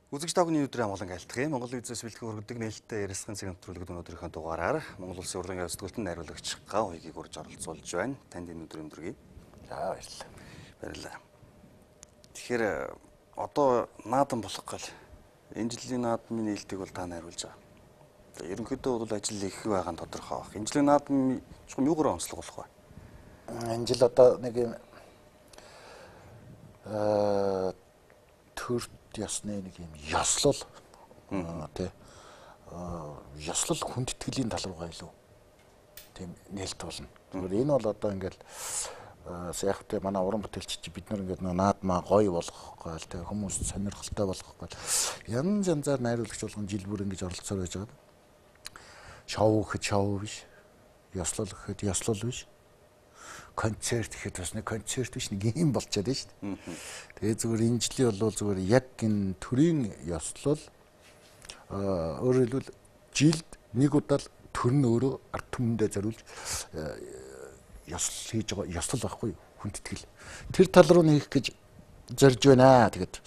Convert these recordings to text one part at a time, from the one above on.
Үзэгч та бүхний өдрийн амгалан айлтгая. Монгол эзэс бэлтгэн хүргэдэг нээлттэй ярилцлагын цаг нэвтрүүлэгт өнөөдрийнхөө дугаараар Монгол Улсын урлагийн сэтгүүлтэн найруулагч Гав Хуйгийг урьж оролцуулж байна. Танд энэ өдрийн төргий. За, баярлалаа. Баярлалаа. Тэгэхээр одоо наадам болох гал энэ жилийн наадмын нээлтийг бол та найруулж байгаа. За, ерөнхийдөө бол ажил их байгаа нь тодорхой баг. Энэ жилийн наадам чухам юугаар онцлог болох вэ? Энэ жил одоо нэг юм төр ёсны нэг юм ёслол тий ёслол хүндэтгэлийн тал руугаа илүү тийм нээлт болно. Тэгвэл энэ бол одоо ингээл яг тэ манай уран бүтээлч чи бид нар ингээд наадмаа гоё болгох гээл тэ хүмүүс сонирхолтой болгох гээл янз янзаар найруулагч болгон жил бүр ингэж оролцоор байж байгаа. Шоу гэхэд шоу биш, ёслол гэхэд ёслол биш, концерт гэхэд бас нэг концерт биш, нэг юм болчиход байна шүү дээ. Тэгээ зүгээр энэ жилийн бол зүгээр яг энэ төрийн ёслол, өөрөөр хэлбэл жилд нэг удаа л төр нь өөрөө ард түмэндээ зориулж ёслол хийж байгаа ёслол байхгүй юу? Хүндэтгэл. Тэр тал руу нэх гэж зорж байна. Тэгээд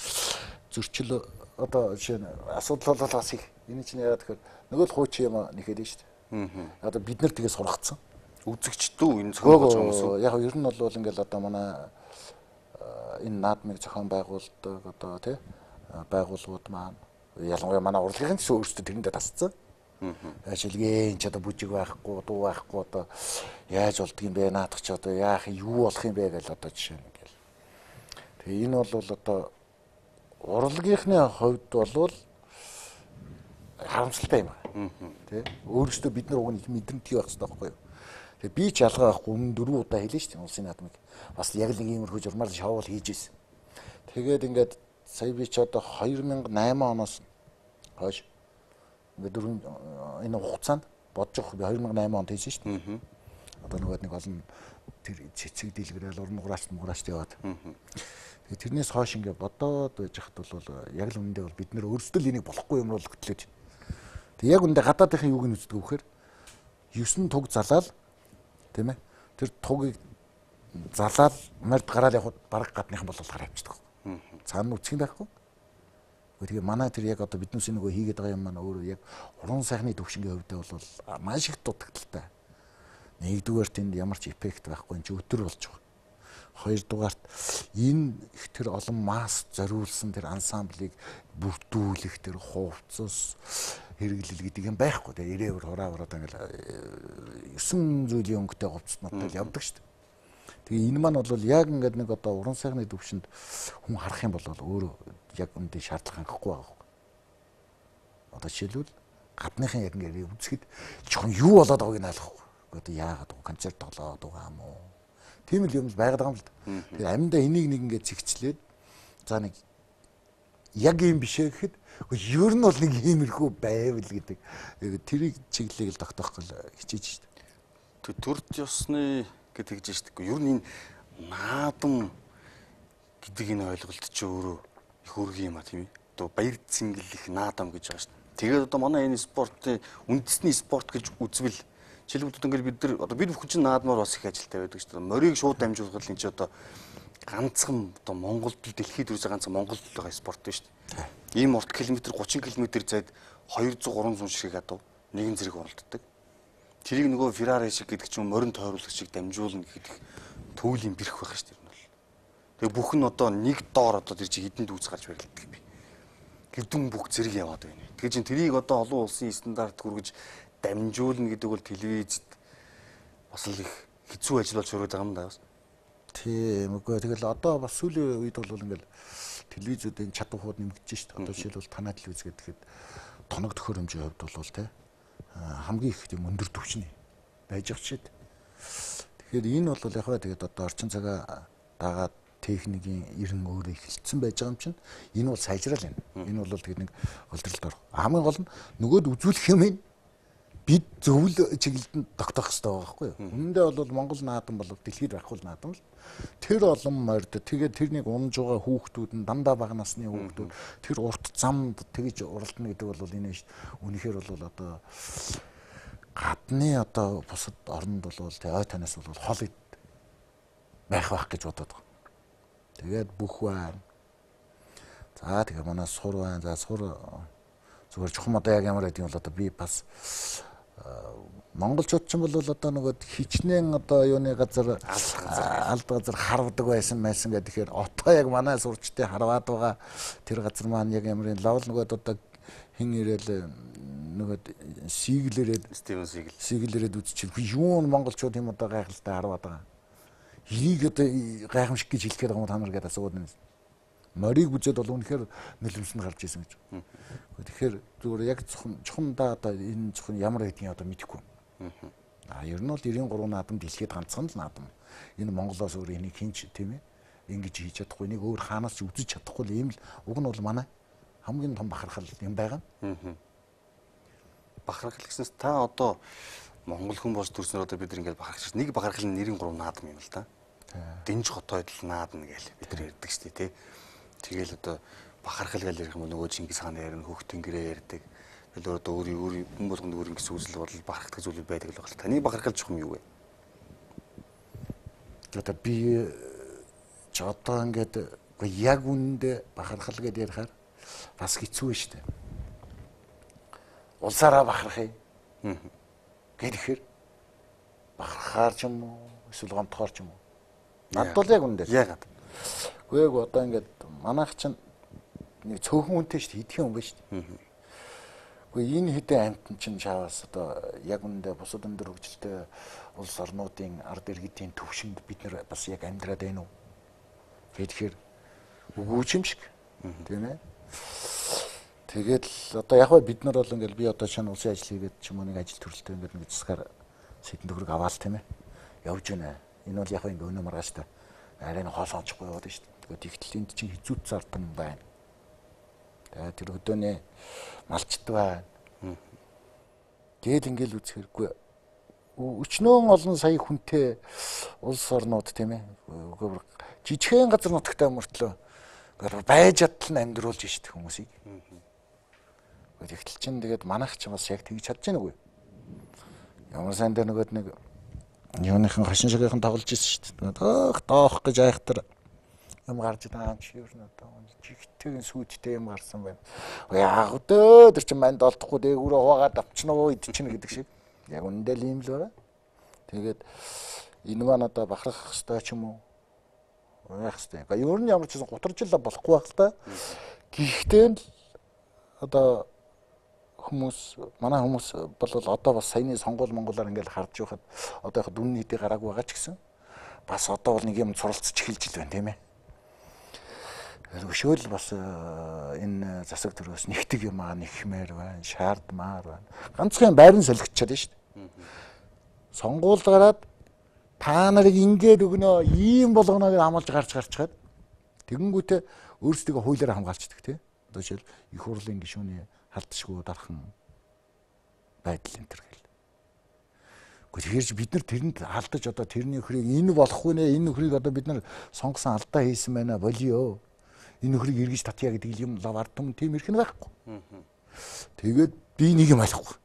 зөрчил одоо жишээ нь асуудал бол бас их. Энэ чинь яагаад тэгэхээр нөгөө л хуучин юм нэхэд байна шүү дээ. Одоо бид нар тэгээ сургацсан. Үзэгчдүү энэ зохион байгуулж байгаа хүмүүс үү? Яг ер нь бол ингээл одоо манай энэ наадмыг зохион байгуулдаг одоо тий байгууллагууд маань ялангуяа манай урлагийн төсөө өөрсдөө тэрэндээ тасцсан. Шилгээ энэ ч одоо бүжиг байхгүй, дуу байхгүй, одоо яаж болдго юм бэ? Наадах чи одоо яах юу болох юм бэ гэж одоо жишээ нь ингээл. Тэгээ энэ бол одоо урлагийнхны хувьд бол харамсалтай юм байна. Тий? Өөрөөсөө бид нар уг нь их мэдрэмтгий байх хэрэгтэй байхгүй юу? Тэгээ би ч ялгаа байхгүй өмнө 4 удаа хэлсэн шүү дээ улсын наадмыг. Бас яг л нэг иймэрхүү журмаар шоул хийж ирсэн. Тэгээд ингээд сая би ч одоо 2008 оноос хойш ингээд дөрвөн энэ хугацаанд бодож явах би 2008 онд хийсэн шүү дээ. Одоо нөгөө нэг олон тэр цэцэг дэлгэрэл уран хураалт мураалт яваад. Тэгээ тэрнээс хойш ингээд бодоод байж хат бол яг л үнэндээ бол бид нэр өөрсдөө л энийг болохгүй юм бол хөтлөөж. Тэг яг үнэндээ гадаадынхын юуг нь үздэг вэхээр 9 туг залаал тийм ээ. Тэр тугийг залаал морд гараал явхад бараг гадныхан бол гараа авчдаг. Цаана үцх юм байхгүй. Тэгээ манай тэр яг одоо биднээс нөгөө хийгээд байгаа юм маань өөрөө яг уран сайхны төвшингийн хувьд бол маш их дутагдaltaй. Нэгдүгээр тэнд ямар ч эффект байхгүй, энэ чи өтөр болж байгаа. Хоёрдугаарт энэ их тэр олон масс зориулсан тэр ансамблийг бүрдүүлэх тэр хувцас хэрэглэл гэдэг юм байхгүй. Тэгээ ирээвэр хураа хураад ингээл 9 зүйлийн өнгөтэй хувцснуудтай л явдаг шүү дээ. Тэгээ энэ маань бол яг ингээд нэг одоо уран сайхны төвшөнд хүн харах юм бол өөрөө яг үндэ шаардлага хангахгүй байгаа байхгүй. Одоо жишээлбэл гадныхан яг ингээд үзэхэд жоохон юу болоод байгааг нь ойлгохгүй. Одоо яагаад вэ? Концерт тоглоод байгаа юм уу? Тийм л юм л байгаад байгаа юм л да. Тэгээ амьдаа энийг нэг ингээд зэгцлээд за нэг яг юм биш ээ гэхэд ер нь бол нэг иймэрхүү байвал гэдэг тэрийг чиглэлийг л тогтоох гол хичээж шүү дээ. Төрд ёсны гэж тэгж шүү дээ. Ер нь энэ наадам гэдэг энэ ойлголт чи өөрөө их өргөн юм а тийм ээ. Одоо баяр цэнгэлэх наадам гэж байгаа шүү дээ. Тэгээд одоо манай энэ спортын үндэсний спорт гэж үзвэл жишээлбэл ингээл бид нар одоо бид бүхэн чинь наадмаар бас их ажилтай байдаг шүү дээ. Морийг шууд дамжуулахад энэ чи одоо ганцхан одоо Монголд дэлхийд үүсэ ганцхан Монголд л байгаа спорт шүү дээ. Ийм урт километр 30 км зайд 200 300 ширхэг адуу нэгэн зэрэг оролддог. Тэрийг нөгөө Феррари шиг гэдэг чинь морин тойруулах шиг дамжуулна гэдэг төвлийн бэрх байх шүү дээ. Тэгээ бүх нь одоо нэг доор одоо тэр чи хэдэн дүүц гарч барилддаг юм бэ. Хэдэн бүх зэрэг яваад байна. Тэгээ чин тэрийг одоо олон улсын стандарт хүргэж дамжуулна гэдэг бол телевизэд бас л их хэцүү ажил болж өрөөд байгаа юм да бас. Тийм үгүй. Тэгэл одоо бас сүүлийн үед бол ингээл телевизүүдийн чадварууд нэмэгдэж шүү дээ. Одоо жишээлбэл танай телевиз гэхэд тоног төхөөрөмжийн хувьд бол те хамгийн их тийм өндөр түвшний байж байгаа шээ. Тэгэхээр энэ бол яг хаа тэгээд одоо орчин цагаа дагаад техникийн эрен өөрөө эхэлсэн байж байгаа юм чинь энэ бол сайжрал байна. Энэ бол тэгээд нэг голдролд орох. Хамгийн гол нь нөгөөд үзүүлэх юм энэ бид зөвл чиглэлд тогтоох хэрэгтэй байгаа байхгүй юу? Үнэндээ бол Монгол наадам бол дэлхийд байхгүй наадам л. Тэр олон морд тэгээд тэрнийг унж байгаа хүүхдүүд нь дандаа бага насны хүүхдүүд тэр урт замд тэгж уралдана гэдэг бол энэ шүү. Үнэхээр бол одоо гадны одоо бусад оронд бол тэг ой танаас бол хол байх байх гэж бодоод байгаа. Тэгээд бүх байна. За тэгээ манай сур байна. За сур зүгээр чухам одоо яг ямар байдгийг бол одоо би бас монголчууд ч юм бол одоо нөгөө хичнээн одоо юуны газар алд газар харвдаг байсан байсан гэдэг. Тэгэхээр одоо яг манай сурчдын харваад байгаа тэр газар маань яг ямар юм лавл нөгөө одоо хин ирээл нөгөө сиглэрээд Стивен Сигл сиглэрээд үзчихэл юу монголчууд юм одоо гайхалтай харваад байгаа. Энийг одоо гайхамшиг гэж хэлэх гээд байгаа юм та нар гэдээ асууад байна. Морийг үзээд бол үнэхээр нулимсанд гарч исэн гэж. Тэгэхээр зүгээр яг чухам да одоо энэ зөвхөн ямар гэдгийг одоо мэдэхгүй. А ер нь бол 93 наадам дэлхийд ганцхан л наадам. Энэ Монголоос өөр энийг хинч тийм ингэж хийж чадахгүй, энийг өөр хаанаас ч үзэж чадахгүй л ийм л уг нь бол манай хамгийн том бахархал юм байгаа. Бахархал гэснээс та одоо монгол хүн болж төрснөр одоо бид нар ингээд бахархаж нэг бахархал нь 93 наадам юм л да. Дэнж хотойд л наадна гээл бид нар ярьдаг шүү дээ тий. Тэгэл одоо бахархал гэж ярих юм нөгөө Чингис хаан ярина, Хөх Тэнгэрээ ярьдаг. Тэгэл одоо өөр хүн болгонд өөр ингэс үзэл бодол бахархдаг зүйлүүд байдаг л байна. Таны бахархал чухам юу вэ? Одоо би ч одоо ингээд яг үнэндээ бахархал гэж ярихаар бас хэцүү шүү дээ. Улсаараа бахархъя гэхээр бахархаар ч юм уу эсвэл гомдохоор ч юм уу. Надад бол яг үнэндээ. Яагаад? Үгүй яг одоо ингээд манайх чинь нэг цөөхөн хүнтэй шүү дээ, хэдхэн хүн байна шүү дээ. Үгүй энэ хэдэн амьтан чинь шаавас одоо яг үнэндээ бусад өндөр хөгжилтэй улс орнуудын ард иргэдийн төвшөнд бид нар бас яг амьдраад байна уу? Тэгэхээр үгүй ч юм шиг. Тийм ээ. Тэгээд л одоо яг бай бид нар бол ингээд би одоо шинэ улсын ажил хийгээд ч юм уу нэг ажил төрөлтэй ингээд нэг засгаар сэдэн төгрөг аваал тийм ээ. Явж байна. Энэ бол яг ингээд өнөө маргааштай арай нэг хоол онцохгүй яваад байна шүү дээ. Тэгээд тэгтэл энд чинь хизүүд зардан байна. Тэгээд тэр хөдөөний малчд байна. Тэгэл ингээл үзэхэргүй өчнөөн олон сая хүнтэй улс орнууд тийм ээ. Жижигхэн газар нутагтай мөртлөө байж чадтал нь амьдруулж шít хүмүүсийг. Тэгтэл чинь тэгээд манайх ч бас яг тэгж чадж байна үгүй. Ямар сайн дээр нөгөөд нэг юуныхан хошин шигийнхэн тоглож ирсэн шүү дээ. Тоох тоох гэж айхтар юм гарч байгаа юм чи ер нь одоо жигтэйгэн сүйдтэй юм гарсан байна. Яг өдөө тэр чинь манд олдохгүй дээгүүрээ хуваагаад авчна уу идчихнэ гэдэг шиг. Яг үнэндээ л ийм л байгаа. Тэгээд энэ маань одоо бахархах ёстой ч юм уу? Байх ёстой. Ер нь ямар ч гэсэн гутаржил болохгүй байх л та. Гэхдээ л одоо хүмүүс манай хүмүүс бол одоо бас саяны сонгуул монголоор ингээл харж байхад одоо яг дүн нийтээ гараагүй байгаа ч гэсэн бас одоо бол нэг юм суралцж эхэлж л байна тийм ээ. Өшөөл бас энэ засаг төрөөс нэгтэг юм аа нэгхмээр байна, шаардмаар байна. Ганцхан байран солигдчиход байна шүү дээ. Сонгуул гараад та нарыг ингээд өгнө, ийм болгоно гэж амлаж гарч гарчхаад тэгэнгүүтээ өөрсдийгөө хуулиар хамгаалцдаг тийм. Одоо жишээл их хурлын гишүүний халдшгүй дархан байдал энэ төр гэл. Гэхдээ тэгэхээр чи бид нар тэрэнд алдаж одоо тэрний нөхрийг энэ болохгүй нэ, энэ нөхрийг одоо бид нар сонгосон алдаа хийсэн байна болио. Энэ нөхрийг эргэж татъя гэдэг юм лав ард түмэн тийм эрх нь байхгүй. Тэгээд би нэг юм ойлгохгүй.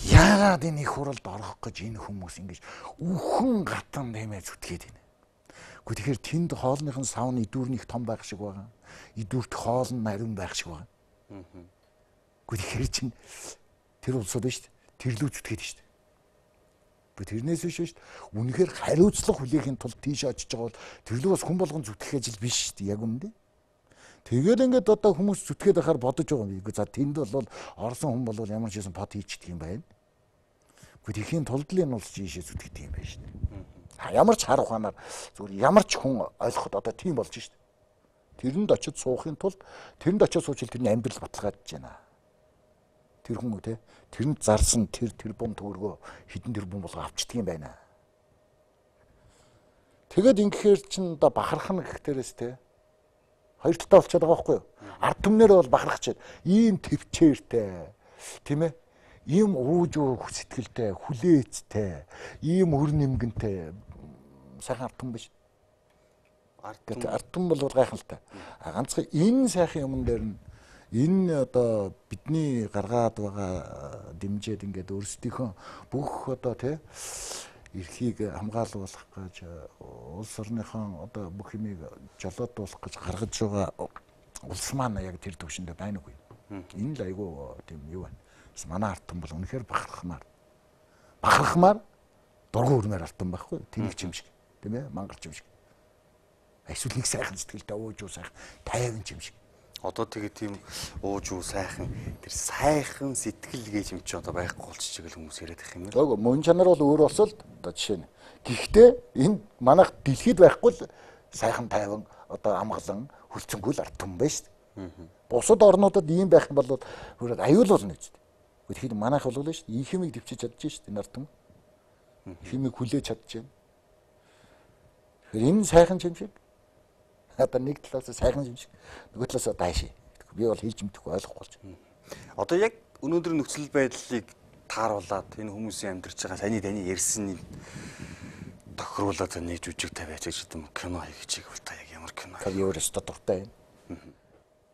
Яагаад энэ их хуралд орох гэж энэ хүмүүс ингэж үхэн гатан тийм ээ зүтгээд байна. Гэхдээ тэгэхээр тэнд хоолныхын савны идүүр нь их том байх шиг байгаа. Идүүрт хоол нь ариун байх шиг байгаа. Гэхдээ тэгэхээр чинь тэр улсууд байна шүү дээ. Тэрлүү зүтгээд байна шүү дээ. Тэрнээс биш шүү дээ. Үнэхээр хариуцлага хүлээхийн тулд тийш очиж байгаа бол тэрлүү бас хүн болгон зүтгэх ажил биш шүү дээ. Яг үнэндээ. Тэгээд ингээд одоо хүмүүс зүтгээд байхаар бодож байгаа юм. За тэнд бол орсон хүн бол ямар ч юм пот хийчихдэг юм байна. Гэхдээ тэхийн тулд л энэ улс ийшээ зүтгэдэг юм байна шүү дээ. Ямар ч хар ухаанаар зүгээр ямар ч хүн ойлгоход одоо тийм болж шүү дээ. Тэрэнд очиж суухын тулд тэрэнд очиж суучил тэрний амьдрал баталгаажж байна. Тэр хүн үү те тэрэнд зарсан тэр тэрбум төгрөгөө хэдэн тэрбум болго авчдаг юм байна. Тэгээд ингэхээр чин одоо бахархна гэх дээрээс те хоёр талтай болчиход байгаа байхгүй юу? Ард түмнэр бол бахархаж байна. Ийм төвчээртэй тийм ээ. Ийм ууж сэтгэлтэй, хүлээцтэй, ийм өр нэмгэнтэй сайхан ард түмэн биш. Ард түмэн бол гайхалтай. А ганцхан энэ сайхан юмн дээр нь энэ одоо бидний гаргаад байгаа дэмжээд ингээд өөрсдийнхөө бүх одоо тий эрхийг хамгаалуулах гэж улс орныхон одоо бүх юмыг жолоодуулах гэж гаргаж байгаа Улс маань яг тэр төвшөндөө байна уугүй. Энэ л айгүй тийм юу байна. Бас манай ард түмэн бол үнэхээр бахархмаар. Бахархмаар дургу өрмөр ард түмэн байхгүй. Тэнэг юм шиг, тийм ээ, мангар юм шиг. Эсвэл нэг сайхан сэтгэлтэй ууж уу сайхан тайван юм шиг. Одоо тэгээ тийм ууж уу сайхан тэр сайхан сэтгэл гэж юм чи одоо байхгүй болчих гэл хүмүүс яриад их юм байна. Үгүй мөн чанар бол өөр болсон л одоо жишээ нь. Гэхдээ энэ манайх дэлхийд байхгүй л сайхан тайван одоо амгалан хөлцөнгөл ард түмэн байна шүү дээ. Бусад орнуудад ийм байх юм бол хөрөд аюул болно гэж. Тэгэхээр манайх бол шүү дээ. Их юмыг төвчиж чадж шүү дээ энэ ард түмэн. Их юмыг хүлээж чадж байна. Тэгэхээр энэ сайхан юм шиг одоо нэг талаас сайхан юм шиг нөгөө талаас дааши. Би бол хэлж мэдэхгүй ойлгохгүй болж байна. Одоо яг өнөөдрийн нөхцөл байдлыг тааруулаад энэ хүмүүсийн амьдарч байгаа саяны таны ярьсан тохируулаад нэг жүжиг тавиач гэж юм кино хийх чиг бол та яг ямар кино? Тэр өөр өстө дуртай юм.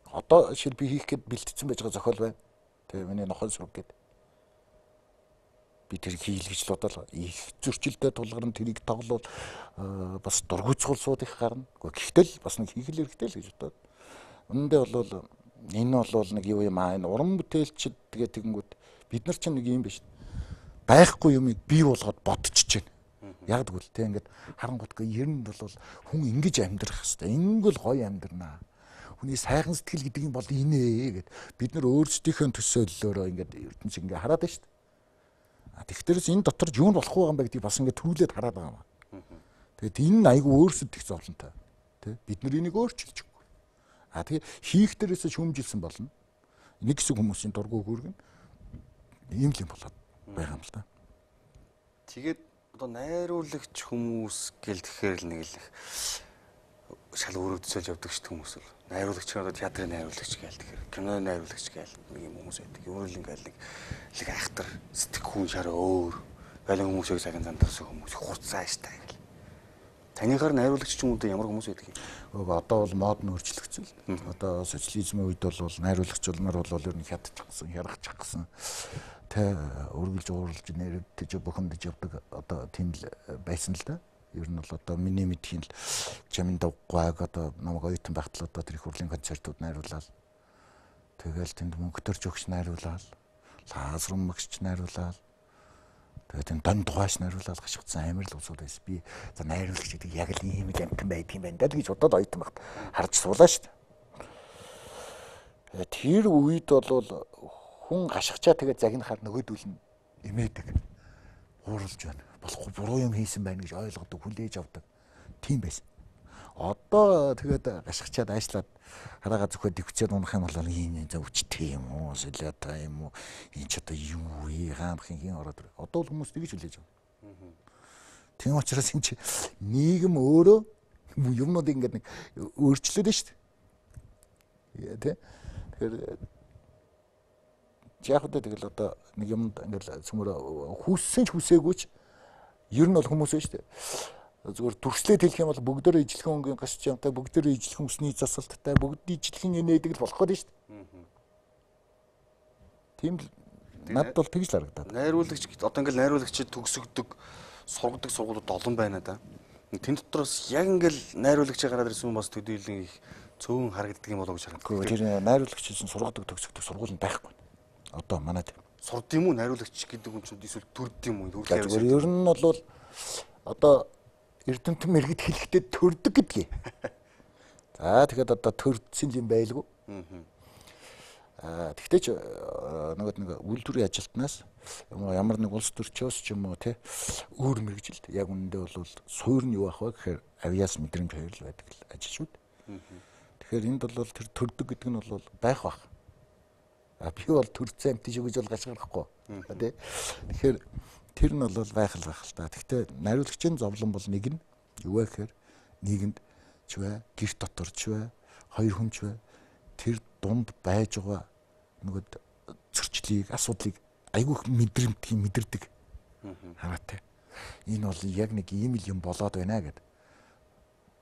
Одоо шил би хийх гээд бэлтгэсэн байж байгаа зохиол байна. Тэгээ миний нохой сүрэг гээд би тэр хийлгэж л бодол их зөрчилдөй тулгарн тэрийг тоглол бас дургуйцгуул сууд их гарна. Гэхдээ л бас нэг хийх л хэрэгтэй л гэж бодоод. Үнэндээ бол энэ бол нэг юу юм аа энэ уран бүтээлчд тэгээ тэгэнгүүт бид нар чинь нэг юм биш. Байхгүй юмыг бий болгоод бодчихж байна. Яг тэгвэл те ингээд харангуутгүй ер нь бол хүн ингэж амьдрах хэвээр. Ингэл гоё амьдрнаа. Хүний сайхан сэтгэл гэдэг юм бол энэ ээ гэд бид нар өөрсдийнхөө төсөөллөөрөө ингээд ертөнц ингээ хараад байна шүү дээ. Тэгтэрс энэ дотор юу нь болохгүй байгаа юм бэ гэдгийг бас ингээд төрүүлээд хараад байгаа юм. Тэгээд энэ нь айгүй өөрсдөд их зовлонтой. Тэ бид нар энийг өөрчилж өгөхгүй. А тэгээ хийх дээрээсээ шүүмжилсэн болно. Нэг хэсэг хүмүүсийн дургу хөргөн ийм л юм болоод байгаа юм л да. Тэгээд одоо найруулагч хүмүүс гэл тэгэхээр л нэг л шал өөрөөр төсөөлж явдаг шүү дээ хүмүүс бол. Найруулагч нь одоо театрын найруулагч гээл тэгэхээр киноны найруулагч гээл нэг юм хүмүүс байдаг. Өөр л ингээл нэг айхтар сэтгэхүүн шар өөр. Байлан хүмүүсийг цагийн зандарсан хүмүүс хурцсан ааштай гэл. Таныхаар найруулагч ч юм уу ямар хүмүүс байдаг юм? Үгүй одоо бол мод нь өөрчлөгдсөн л. Одоо социализмын үед бол найруулагч нар бол ер нь хятчихсан, яргачихсан. Тэ өргөлж ууралж нэрвдэж бухимдаж явдаг одоо тийм л байсан л да. Ер нь бол одоо миний мэдхийн л Чамин Давгүйг одоо намайг оюутан байхад л одоо тэр их хурлын концертууд найруулаад тэгэл тэнд мөнгөтөрч өгч найруулаад Лазарум магч найруулаад тэгээд тэнд Дон Дугайш найруулаад гашигдсан амар л усууд байсан. Би за найруулагч гэдэг яг л ийм л амтан байдаг юм байна даа гэж бодоод оюутан байхад харж суулаа шүү дээ. Тэр үед бол хүн гашигчаа тэгээд загнахаар нөгөөдөл нь эмээдэг ууралж байна. Болохгүй буруу юм хийсэн байна гэж ойлгодог, хүлээж авдаг. Тийм байсан. Одоо тэгээд гашгичаад аашлаад хараагаа зөвхөн дэвчээд унах юм бол ийм зэ өвчтэй юм уу, солиотой юм уу, энэ ч одоо юу вэ, хаанхын хин ороод. Одоо бол хүмүүс тэгж хүлээж авна. Тийм учраас энэ чи нийгэм өөрөө юмнуудыг ингээд нэг өөрчлөөд нь шүү дээ. Тэ? Тэгэхээр яг үгүй тэгэл одоо нэг юмд ингээд цөмөр хүссэн ч хүсээгүй ч ер нь бол хүмүүс байна шүү дээ. Зүгээр дүрслээд хэлэх юм бол бүгдөө ижилхэн өнгийн гашч юмтай, бүгдөө ижилхэн үсний засалттай, бүгд ижилхэн инээдэг л болох гээд шүү дээ. Тийм л надад бол тэгж л харагдаад. Найруулагч одоо ингээл найруулагчид төгсөгдөг, сургадаг сургуулиуд олон байна да. Тэн дотроос яг ингээл найруулагчийн гараад ирсэн хүн бас төдийлөн их цөөн харагддаг юм болоо гэж харагдав. Тэр найруулагч чинь сургадаг, төгсөгдөг сургууль нь байхгүй. Одоо манайд сурд юм уу найруулагч гэдэг хүн чинь эсвэл төрд юм уу? Зүгээр ер нь бол одоо эрдэмтэн мэрэгд хэлэхдээ төрдөг гэдгийг. За тэгэхэд одоо төрдсөн юм байлгүй. Аа тэгтээ ч нөгөө нэг үйлдвэрийн ажилтнаас ямар нэг улс төрчөөс ч юм уу те өөр мэрэгжилт яг үнэндээ бол суур нь юу ах вэ гэхээр авиас мэдрэмж хоёр л байдаг л ажил шүү дээ. Тэгэхээр энд бол тэр төрдөг гэдэг нь бол байх бах. А би бол төрцөн амт шиг гэж бол гашгарахгүй. Тэ. Тэгэхээр тэр нь бол байх л байх л та. Гэхдээ найруулагчийн зовлон бол нэг нь юу вэ гэхээр нийгэмд ч бай, гэрт дотор ч бай, хоёр хүн ч бай тэр дунд байж байгаа нөгөө зөрчлийг, асуудлыг айгүйх мэдрэмтгий мэдэрдэг. Хараатай. Энэ бол яг нэг ийм л юм болоод байна гэд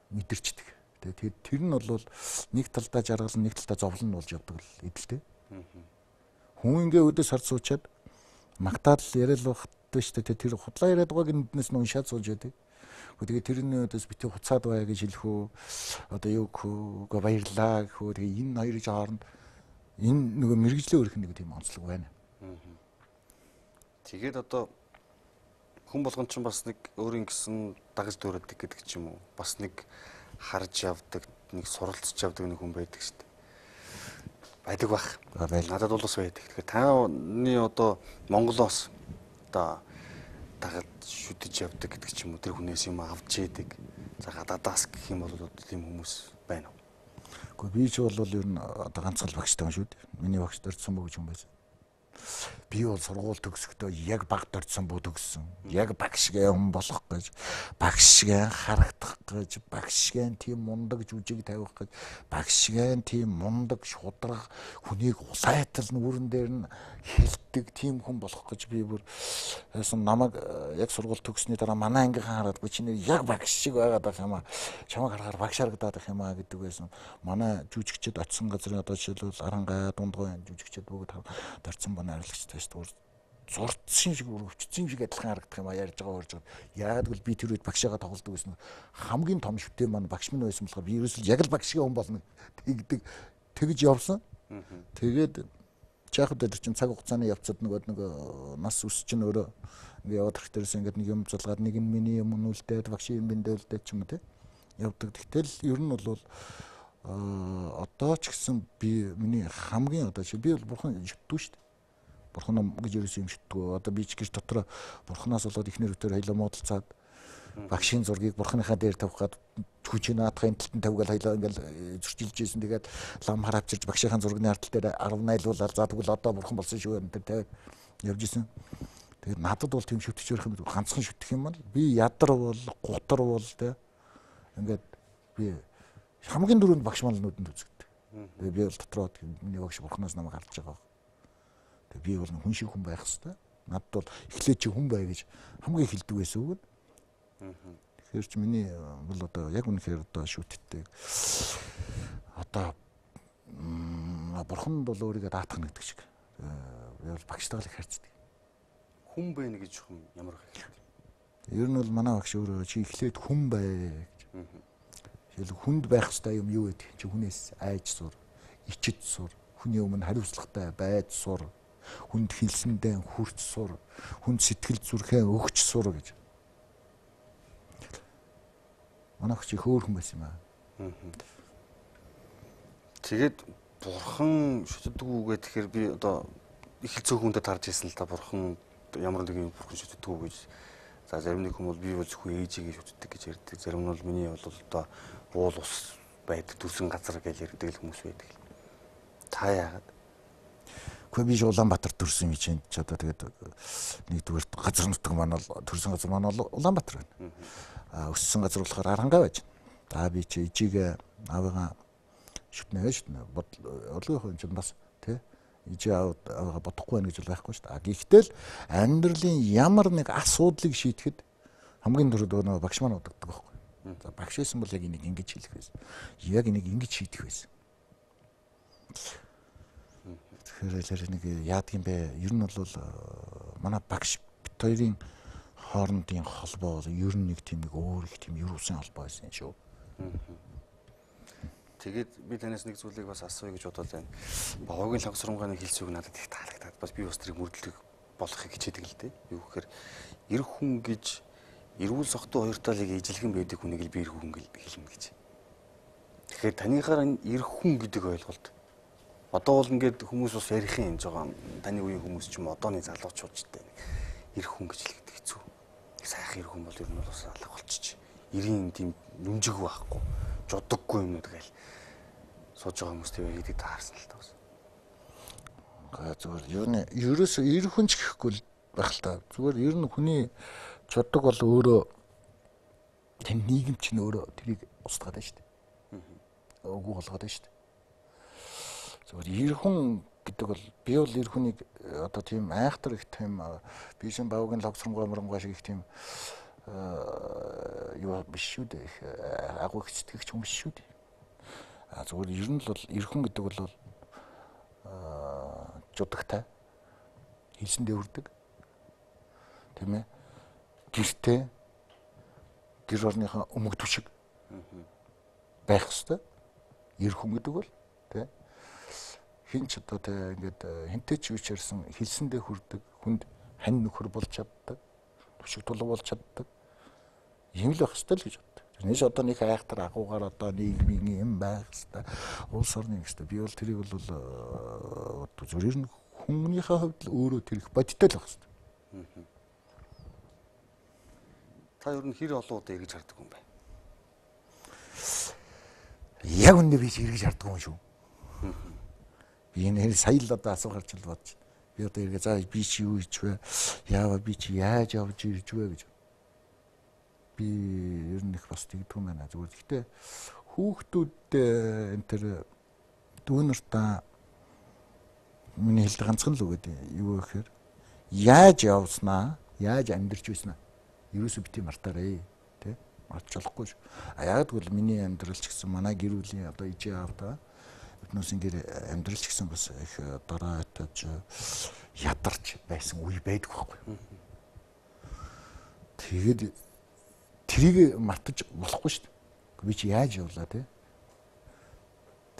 мэдэрчдэг. Тэгээд тэр нь бол нэг талдаа жаргал, нэг талдаа зовлон болж явдаг л эдэлтэй. Хүн ингээ өдөө сар суучаад магтаал яриад байхдаа шүү дээ. Тэр худлаа яриад байгааг нүднээс нь уншаад сууж байдаг. Тэгээ тэрний өдөөс бити хуцаад бай гэж хэлэх үү? Одоо юу гэх үү? Үгүй баярлаа гэх үү? Тэгээ энэ хоёрын хооронд энэ нөгөө мэрэгжлээ өрөх нэг тийм онцлог байна. Тэгээд одоо хүн болгон ч бас нэг өөрийн гэсэн дагаж дүүрдэг гэдэг ч юм уу. Бас нэг харж явдаг, нэг суралцж явдаг нэг хүн байдаг шүү дээ. Байдаг бах. Надад бол бас байдаг. Тэгэхээр таны одоо Монголоос одоо дагаж шүтэж явдаг гэдэг ч юм уу, тэр хүнээс юм авч яадаг. За гадаадаас гэх юм бол тийм хүмүүс байна уу? Гэхдээ би ч бол ер нь одоо ганцхан багштай юм шүү дээ. Миний багш Дорцсон бүү гэж хүн байсан. Би бол сургууль төгсөхдөө яг баг Дорцсон бүү төгссөн. Яг багш шигээ хүн болох гэж, багш шигээ харагдах гэж, багш шигээ тийм мундаг жүжиг тавих гэж, багш шигээ тийм мундаг шудраг хүнийг улайтал нүрэн дээр нь хилдэг тийм хүн болох гэж би бүр байсан. Намайг яг сургууль төгссөний дараа манай ангийнхан хараад би чиний яг багш шиг байгаад байх юм аа. Чамайг харахаар багш харагдаад байх юм аа гэдэг байсан. Манай жүжигчд очисон газрын одоо жишээлбэл Арангай, Дундгой жүжигчд бүгд Дорцсон боо арилгачтай шүү дээ. Зурцсан шиг өрөвчсөн шиг адилхан харагдах юм а ярьж байгаа урьж байгаа. Яагаад гэвэл би тэр үед багшаага тоглодог байсан. Хамгийн том шүтээ маань багш минь байсан болохоор би ерөөсөл яг л багш шиг хүн болно тэгдэг тэгж явсан. Тэгээд жаахад тэр чинь цаг хугацааны явцад нөгөө нас өс чинь өөрөө ингээ яваад ирэх дээрээс ингээд нэг юм зулгаад нэг нь миний юм нүлдээд багшийн юм бэндэлдээд ч юм уу те явдаг. Тэгтэл ер нь бол одоо ч гэсэн би миний хамгийн одоо чи би бол бурхан шүтдүү шүү дээ. Бурхан ном гэж ерөөсөө юм шүтдэггүй. Одоо би ч гэр дотроо бурханаас болоод эхнэр өтөр хоёлоо муудалцаад багшийн зургийг бурханыхаа дээр тавих гад хүчийн наадахын талд нь тавигаал хоёлоо ингээл зөрчилж ийсэн. Тэгээд лам хараавчирч багшийнхаа зургийн ардл дээр 18-уулаад за тэгвэл одоо бурхан болсон шүү энэ тавиад явж исэн. Тэгээд надад бол тийм шүтгч өрөх юм ганцхан шүтэх юм бол би ядар бол гутар бол тэ ингээд би хамгийн дөрөнд багш маань нүдэнд үзэгддэг. Тэгээд би бол дотроо миний багш бурханаас намайг харж байгаа. Тэгээд би бол хүн шиг хүн байх хэвээр. Надад бол эхлээд чи хүн бай гэж хамгийн хэлдэг байсан үг. Тэгэхээр чи миний бол одоо яг үнэхээр одоо шүтдэг. Одоо бурханд бол өөрийгөө даатгах гэдэг шиг. Би бол багштайгаа л их харьцдаг. Хүн байна гэж хүн ямар хэлдэг? Ер нь бол манай багш өөрөө чи эхлээд хүн бай гэж. Жишээл хүнд байх ёстой юм юу гэдэг чи хүнээс айж сур, ичиж сур, хүний өмнө хариуцлагатай байж сур, хүнд хэлсэндээ хүрч сур, хүнд сэтгэл зүрхээ өгч сур гэж. Манай багш их өөр хүн байсан юм аа. Тэгээд бурхан шүтдэг үү гэхээр би одоо их л цөөхөндөө тарж ирсэн л та бурхан ямар нэгэн бурхан шүтдэг үү гэж. За зарим нэг хүн бол би бол зөвхөн ээжигээ шүтдэг гэж ярьдаг. Зарим нь бол миний бол одоо уул ус байдаг төрсөн газар гэж ярьдаг л хүмүүс байдаг. Та яагаад? Гэхдээ би Улаанбаатар төрсөн юм чинь ч одоо тэгээд нэгдүгээр газар нутаг маань бол төрсөн газар маань бол Улаанбаатар байна. А өссөн газар болохоор Арангай байж байна. За би чи ээжигээ аавыгаа шүтнэ шүтнэ. Бодлогын хүн чинь бас тий ээжээ аавыгаа бодохгүй байна гэж бол байхгүй шүү дээ. А гэхдээ л амьдралын ямар нэг асуудлыг шийдэхэд хамгийн түрүүд нөгөө багш маань удагдаг байхгүй. За багш байсан бол яг энийг ингэж хэлэх байсан. Яг энийг ингэж шийдэх байсан. Тэгэхээр нэг яадаг юм бэ? Ер нь бол манай багш бит хоёрын хоорондын холбоо бол ер нь нэг тийм нэг өөр их тийм ер усын холбоо байсан юм шүү. Тэгээд би танаас нэг зүйлийг бас асууя гэж бодоод байна. Бовогийн лаг сурмгааны хэлсэн үг надад их таалагдаад бас би бас тэрийг мөрдлөг болохыг хичээдэг л дээ. Юу гэхээр эр хүн гэж эрүүл сохтуу хоёр талыг ижилхэн байдаг хүнийг л би эр хүн гэж хэлнэ гэж. Тэгэхээр таныхаар энэ эр хүн гэдэг ойлголт одоо бол ингээд хүмүүс бас ярих юм жоохон таны үеийн хүмүүс ч юм одооны залуучуудтай нэг эр хүн гэж хэлдэг хэцүү. Сайхан эр хүн бол ер нь бол бас алга болчих. Эрийн тийм нүмжиг байхгүй, жудаггүй юмнууд гээл сууж байгаа хүмүүс тийм хийдэг таарсан л та бас. Зүгээр ер нь ерөөсөө эр хүн ч гэхгүй л байх л та. Зүгээр ер нь хүний жудаг бол өөрөө тань нийгэм чинь өөрөө тэрийг устгаад байна шүү дээ. Үгүй болгоод байна шүү дээ. Зүгээр эр хүн гэдэг бол би бол эр хүнийг одоо тийм айхтар их тийм бишэн бавгийн лог сурмгай мөрөнгөө шиг их тийм юу биш шүү дээ. Их агуу их сэтгэгч хүн биш шүү дээ. А зүгээр ер нь л бол эр хүн гэдэг бол жудагтай хэлсэндээ үрдэг тийм ээ. Гэртээ Гэр орныхоо өмг түшиг байх хэвээр. Эр хүн гэдэг бол тий. Хин ч одоо тий ингээд хинтэй ч юу ч ярьсан хэлсэндээ хүрдэг, хүнд хань нөхөр болж чаддаг, түшиг тулга болж чаддаг. Ийм л байх хэвээр л гэж боддог. Тэрнээс одоо нэг айхтар агуугаар одоо нийгмийн юм байх хэвээр, улс орны юм хэвээр. Би бол тэрийг бол зүгээр нь хүмүүнийхээ хувьд л өөрөө тэр их бодиттой л байх хэвээр. Та ер нь хэр олон удаа эргэж хардаг юм бэ? Яг үнэ би ч эргэж харддаг юм шүү. Би энэ сая л одоо асуух гарч л бодож. Би одоо эргээ за би чи юу хийж вэ? Яава би чи яаж явж ирж вэ гэж. Би ер нь их бас тэгдэг юм байна. Зүгээр гэхдээ хүүхдүүд энэ төр дүү нартаа миний хэлдэг ганцхан л үг гэдэг юу вэ гэхээр яаж явснаа, яаж амьдарч байснаа ерөөсөө бити мартаарэ тий. Мартаж болохгүй шүү. А яг гэвэл миний амьдрал ч гэсэн манай гэр бүлийн одоо ижээ аавдаа биднээсийн гэр амьдрал ч гэсэн бас их дорой айтаж ядарч байсан үе байдаг байхгүй. Тэгээд тэрийг мартаж болохгүй шүү дээ. Би чи яаж явлаа тий.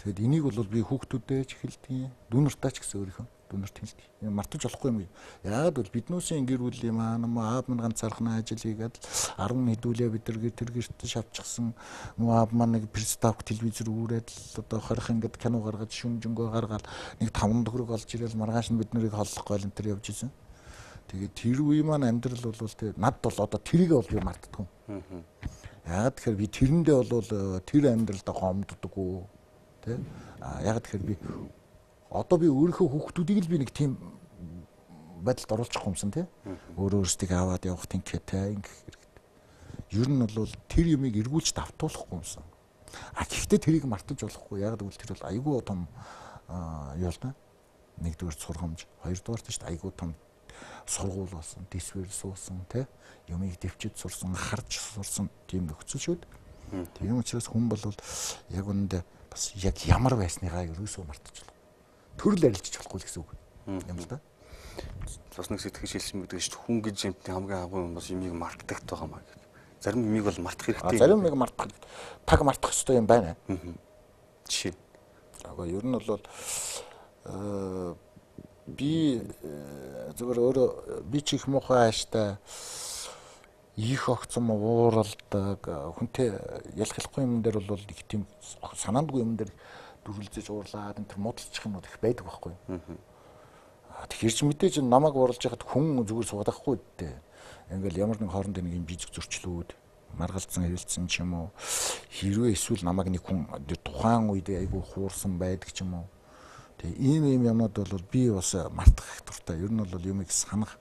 Тэгэд энийг бол би хүүхдүүдэд ч хэлдэг, дүү нартаа ч гэсэн өөрийнхөө дүү нарт хэлдэг. Мартаж болохгүй юм. Яагаад бол биднүүсийн гэр бүлийн маань аав минь ганцаархан ажил хийгээд 10 хэдүүлээ бид нар тэр гэрт шавчихсан. Аав маань нэг приставк телевизэр үүрээд л одоо 20 ингээд кино гаргаж шүн жөнгөө гаргаад нэг 5 төгрөг олж ирэл маргааш нь бид нарыг холлох гойл энэ төр явж исэн. Тэгээд тэр үе маань амьдрал бол тэр над бол одоо тэрийг бол би мартдаггүй. Яагаад тэгэхээр би тэрэндээ бол тэр амьдралдаа гомддоггүй тий. А яагаад тэгэхээр би одоо би өөрийнхөө хүүхдүүдийг л би нэг тийм байдалд оруулчих юмсан тий. Өөрөө өөрсдийг аваад явах тэнхээтэй ингэх хэрэгтэй. Ер нь бол тэр юмыг эргүүлж давтуулахгүй юмсан. А гэхдээ тэрийг мартаж болохгүй. Яг гэвэл тэр бол айгүй том юу л да. Нэгдүгээр сургамж, хоёрдугаар тийш айгүй том сургууль болсон, дисвэр суусан тий. Юмыг дэвчид сурсан, харж сурсан тийм нөхцөл шүү дээ. Тийм учраас хүн бол яг үнэндээ бас яг ямар байсныгаа ерөөсөө мартаж болохгүй. Төрөл арилжиж болохгүй л гэсэн үг юм л да. Бас нэг сэтгэж хэлсэн байдаг шүү дээ. Хүн гэж юмтны хамгийн агуу юм бас юмыг мартдагт байгаа маа гэдэг. Зарим юмыг бол мартах хэрэгтэй. Зарим юмыг мартах, таг мартах ёстой юм байна. Жишээ. Агаа ер нь бол би зүгээр өөрөө би ч их муухай ааштай их огцом ууралдаг хүнтэй ялах ялахгүй юм дээр бол их тийм санаандгүй юм дээр дүрлзэж уурлаад энэ төр муудалчих юмнууд их байдаг байхгүй. Тэгэхээр ч мэдээж намайг уурлаж яхад хүн зүгээр суугаад байхгүй дээ. Ингээл ямар нэг хоорондоо нэг юм жижиг зөрчлүүд маргалцсан хэрэлцсэн ч юм уу, хэрвээ эсвэл намайг нэг хүн тухайн үед айгүй хуурсан байдаг ч юм уу. Тэгээ ийм юмнууд бол би бас мартах их дуртай. Ер нь бол юмыг санах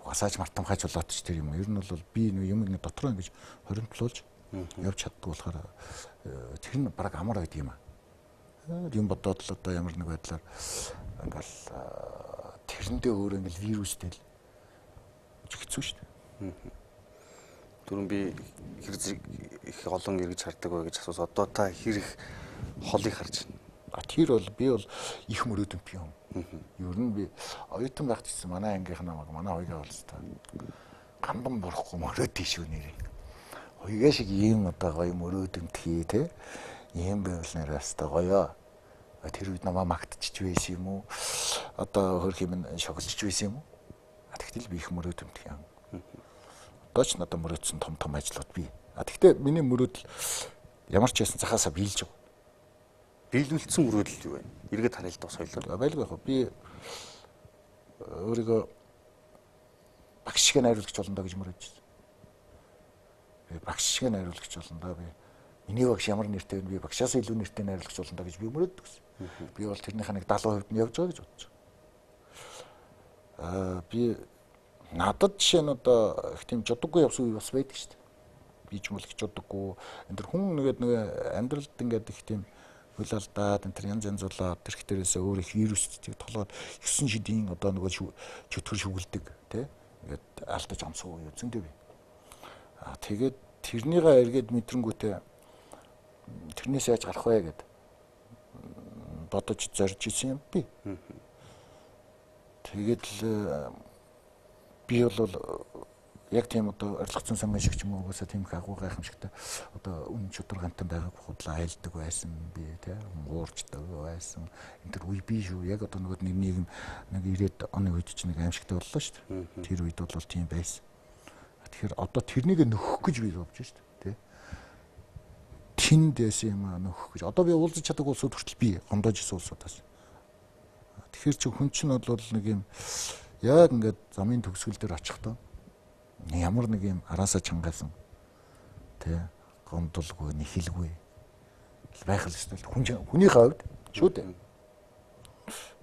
асааж мартамхайч болоод ч тэр юм. Ер нь бол би нэг юм нэг дотроо ингэж хоримтлуулж явж чаддаг болохоор тэр нь баг амар байдаг юм аа. Юм бодоод л одоо ямар нэг байдлаар ингээл тэрэндээ өөр ингээл вирустэй л хэцүү шүү дээ. Түрүүн би хэр их олон эргэж хардаг вэ гэж асуусан. Одоо та хэр их холыг харж байна? Тэр бол би бол их мөрөөдөнт юм. Ер нь би оюутан байхад гэсэн манай ангийнх намайг манай хоёгаа болстой гандан бурахгүй мөрөөдөн шүү нэрээ. Хоёгаа шиг ийм одоо гоё мөрөөдөнт хий те. Ийм байвал нэрээ өстой гоёо. Тэр үед намаа магтчих байсан юм уу? Одоо хөрх юм шоглож байсан юм уу? Тэгтэл би их мөрөөдөнт юм. Одоо ч надад мөрөөдсөн том том ажлууд бий. Тэгтээ миний мөрөөдөл ямар ч байсан захаасаа биелж байгаа. Биелүүлсэн мөрөөдөл юу вэ? Эргээд харъя л доо соёлоор. Байлгүй яг би өөрийгөө багш шиг найруулагч болно доо гэж мөрөөдж байсан. Би багш шиг найруулагч болно доо, би миний багш ямар нэртэй вэ? Би багшаас илүү нэртэй найруулагч болно доо гэж би мөрөөддөг гэсэн. Би бол тэрнийхээ нэг 70% нь явж байгаа гэж бодож байгаа. Би надад жишээ нь одоо их тийм жудаггүй явсан үе бас байдаг шүү дээ. Би ч юм уу их жудаггүй. Энэ төр хүн нэгэд нэг амьдралд ингээд их тийм хөл алдаад энэ төр янз янз болоод тэр их дээрээсээ өөр их вирустэй толгойд 9 шидийн одоо нөгөө чөтгөр шүгэлдэг тий ингээд алдаж амсуу үе зөндөө би. Тэгээд тэрнийгээ эргээд мэдрэнгүүтээ тэрнээс яаж гарах вэ гэд бодож зорж исэн юм би. Тэгээд л би бол Яг тийм одоо орилгоцсон сонгон шиг ч юм уу угаасаа тийм их агуу гайхамшигтай одоо үн чудар гантан байгааг худлаа айлдаг байсан би тий уурчдаг байсан. Энэ төр үе би шүү. Яг одоо нөгөө нэг нийгэм нэг 90-ад оны үед чинь нэг аимшигтай боллоо шүү дээ. Тэр үед бол тийм байсан. Тэгэхээр одоо тэрнийг нөхөх гэж би бодож шүү дээ. Тий. Тэнд байсан юм аа нөхөх гэж. Одоо би уулзаж чаддаг улсууд хүртэл би гомдоож исэн улсуудаас. Тэгэхээр чи хүн чинь бол нэг юм яг ингээд замын төгсгөл дээр очихдоо ямар нэг юм араасаа чангаасан тий гомдолгүй нэхэлгүй байх л ёстой. Хүнийхээ хувьд шүү дээ.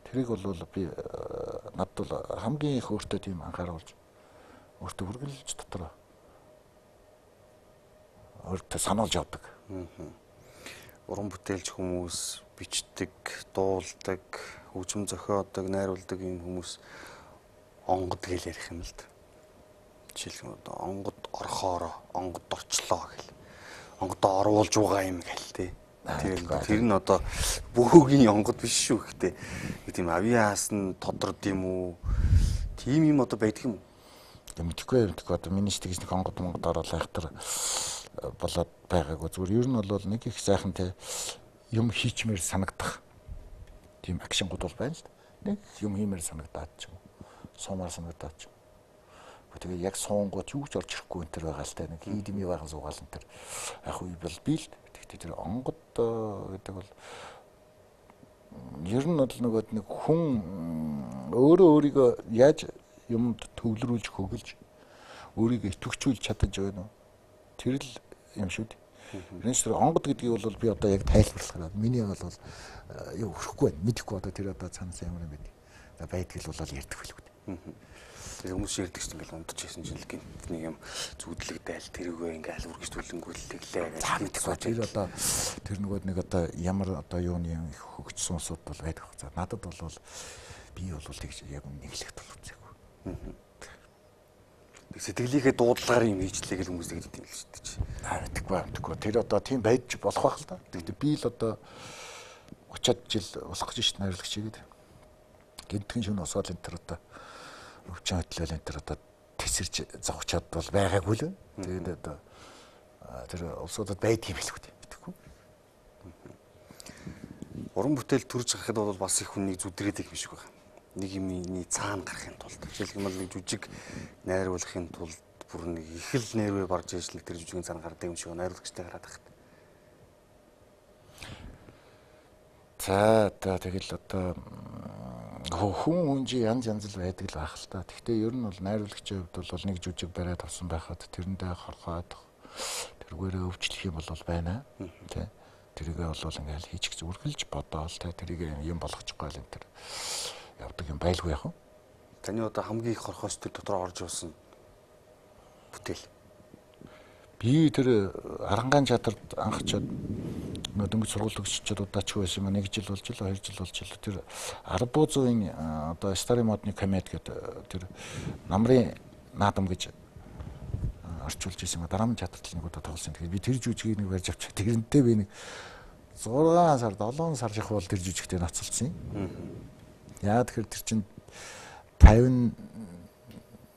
Тэрийг бол би надад бол хамгийн их өөртөө тийм анхааруулж өөртөө үргэлж дотор өөртөө сануулж явдаг. Уран бүтээлч хүмүүс бичдэг, дуулдаг, хөгжим зохиодог, найруулдаг юм хүмүүс онгод гэж ярих юм л да. Жишээлбэл одоо онгод орхоороо, онгод орчлоо гэл. Онгодоо оруулж байгаа юм гэл тий. Тэр нь одоо бөөхөгийн онгод биш шүү гэхдээ нэг тийм авиас нь тодрод юм уу? Тийм юм одоо байдаг юм уу? Мэдэхгүй одоо миний ч тэгж нэг онгод монгод орол айхтар болоод байгаагүй. Зүгээр ер нь бол нэг их сайхан те юм хийчмээр санагдах тийм акшнгууд бол байна л да. Нэг юм хиймээр санагдаад ч юм уу. Суумаар санагдаад ч юм. Тэгээ яг суунгууд юу ч орж ирэхгүй энэ төр байгаа л та нэг хийдмий байган суугаал энэ төр яг үе бол би л. Тэгтээ тэр онгод гэдэг бол ер нь бол нөгөө нэг хүн өөрөө өөрийгөө яаж юмд төвлөрүүлж хөглөж өөрийгөө итгэвчүүлж чадаж байна уу? Тэр л юм шүү дээ. Тэрнээс тэр онгод гэдгийг бол би одоо яг тайлбарлахаар миний бол юу өрөхгүй байна. Мэдэхгүй одоо тэр одоо цаанаас ямар юм бэ? За байдгийг л бол ярьдаг байлгүй дээ. Тэр хүмүүс ярьдаг чинь ингээл унтаж исэн чинь л гинт нэг юм зүудлэгдээл тэрүүгээ ингээл үргэж түлэнгүүллээ гэж. Тэр одоо тэр нөгөө нэг одоо ямар одоо юуны юм их хөгжсөн улсууд бол байдаг. За надад бол би бол тэгж яг үнэ эхлэхэд бол үзээгүй. Сэтгэлийнхээ дуудлагаар юм хийчлээ гэл хүмүүс тэгдэг юм л шүү дээ. Мэдгүй. Тэр одоо тийм байж болох байх л да. Тэгтээ би л одоо 30-ад жил болох гэж шít найруулагч хийгээд. Гинтгэн шөнө усаал энэ төр одоо өвчин хөдлөл энэ төр одоо тесэрч зогчоод бол байгаагүй л. Тэгээд одоо тэр улсуудад байдаг юм билүү дээ. Мэдэхгүй. Уран бүтээл төрж гарахад бол бас их хүнийг зүдрээдэг юм шиг байна. Нэг юмны цаана гарахын тулд жишээлбэл нэг жүжиг найруулахын тулд бүр нэг их л нервээ барж ижил тэр жүжигийн цаана гардаг юм шиг найруулагчтай гараад байхад. За одоо тэгэл одоо хүн чи янз янз л байдаг л байх л та. Гэхдээ ер нь бол найруулагчийн хувьд бол нэг жүжиг бариад авсан байхад тэрэндээ хорхоод тэргээрээ өвчлөх юм бол байна. Тэ. Тэрийгээ бол ингээл хийчих зү үргэлж бодоол тэ тэрийг юм болгочихгүй л энэ төр явдаг юм байлгүй яах вэ? Таны одоо хамгийн их хорхоос тэр дотор орж явсан бүтээл. Би тэр Арангаан театрт анх чад дөнгөж сургууль төгсчихэд удаачгүй байсан юм. 1 жил болж л 2 жил болж л тэр Арбузовын одоо Старый модны комед гэдэг тэр намрын наадам гэж орчуулж ирсэн юм. Драмын театрт л нэг удаа тоглосон. Тэгэхээр би тэр жүжигийг нэг барьж авчих. Тэрнтэй би нэг 6 сар 7 сар ших бол тэр жүжигтэй ноцолцсон юм. Яа тэгэхээр тэр чинь 50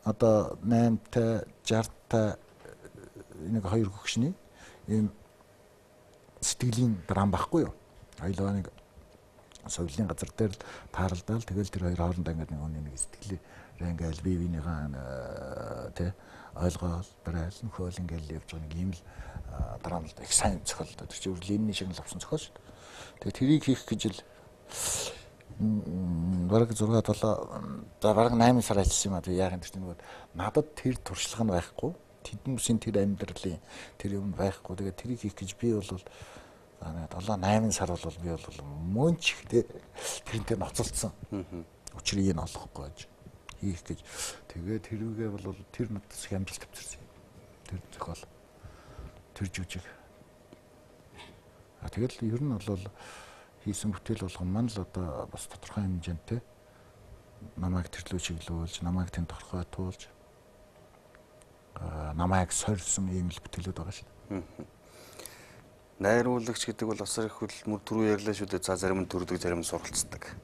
одоо 8-тай 60-тай нэг хоёр хөгшний ийм сэтгэлийн драм байхгүй юу? Хоёулаа нэг соёлын газар дээр л тааралдаал тэгэл тэр хоёр хоорондоо ингээд нэг хүний нэг сэтгэлээ ингээл бие биенийхээ тэ ойлгоол барайл нөхөөл ингээл явж байгаа нэг ийм л драм л их сайн зохиол л тэр чинь Ленины шагнал авсан зохиол шүү дээ. Тэгээ тэрийг хийх гэж л бараг 6 7 за бараг 8 сар ажилласан юм а. Тэгээ яах юм тэр нөгөө надад тэр туршлага нь байхгүй. Тэднүүсийн тэр амьдралын тэр юм байхгүй. Тэгээ тэрийг хийх гэж би бол 7 8 сар бол би бол мөнч ихтэй тэрнтэй ноцолдсон. Учрыг нь олохгүй гэж хийх гэж. Тэгээ тэрүүгээ бол тэр надад их амжилт авчирсан. Тэр зохиол. Тэр жүжиг. А тэгэл ер нь бол хийсэн бүтээл болгон маань л одоо бас тодорхой хэмжээнд те намайг тэрлүү чиглүүлж, намайг тэнд торхой туулж намайг сорьсон ийм л бүтээлүүд байгаа шүү дээ. Найруулагч гэдэг бол бас их хөдөлмөр түрүү ярьлаа шүү дээ. За зарим нь төрдөг, зарим нь суралцдаг.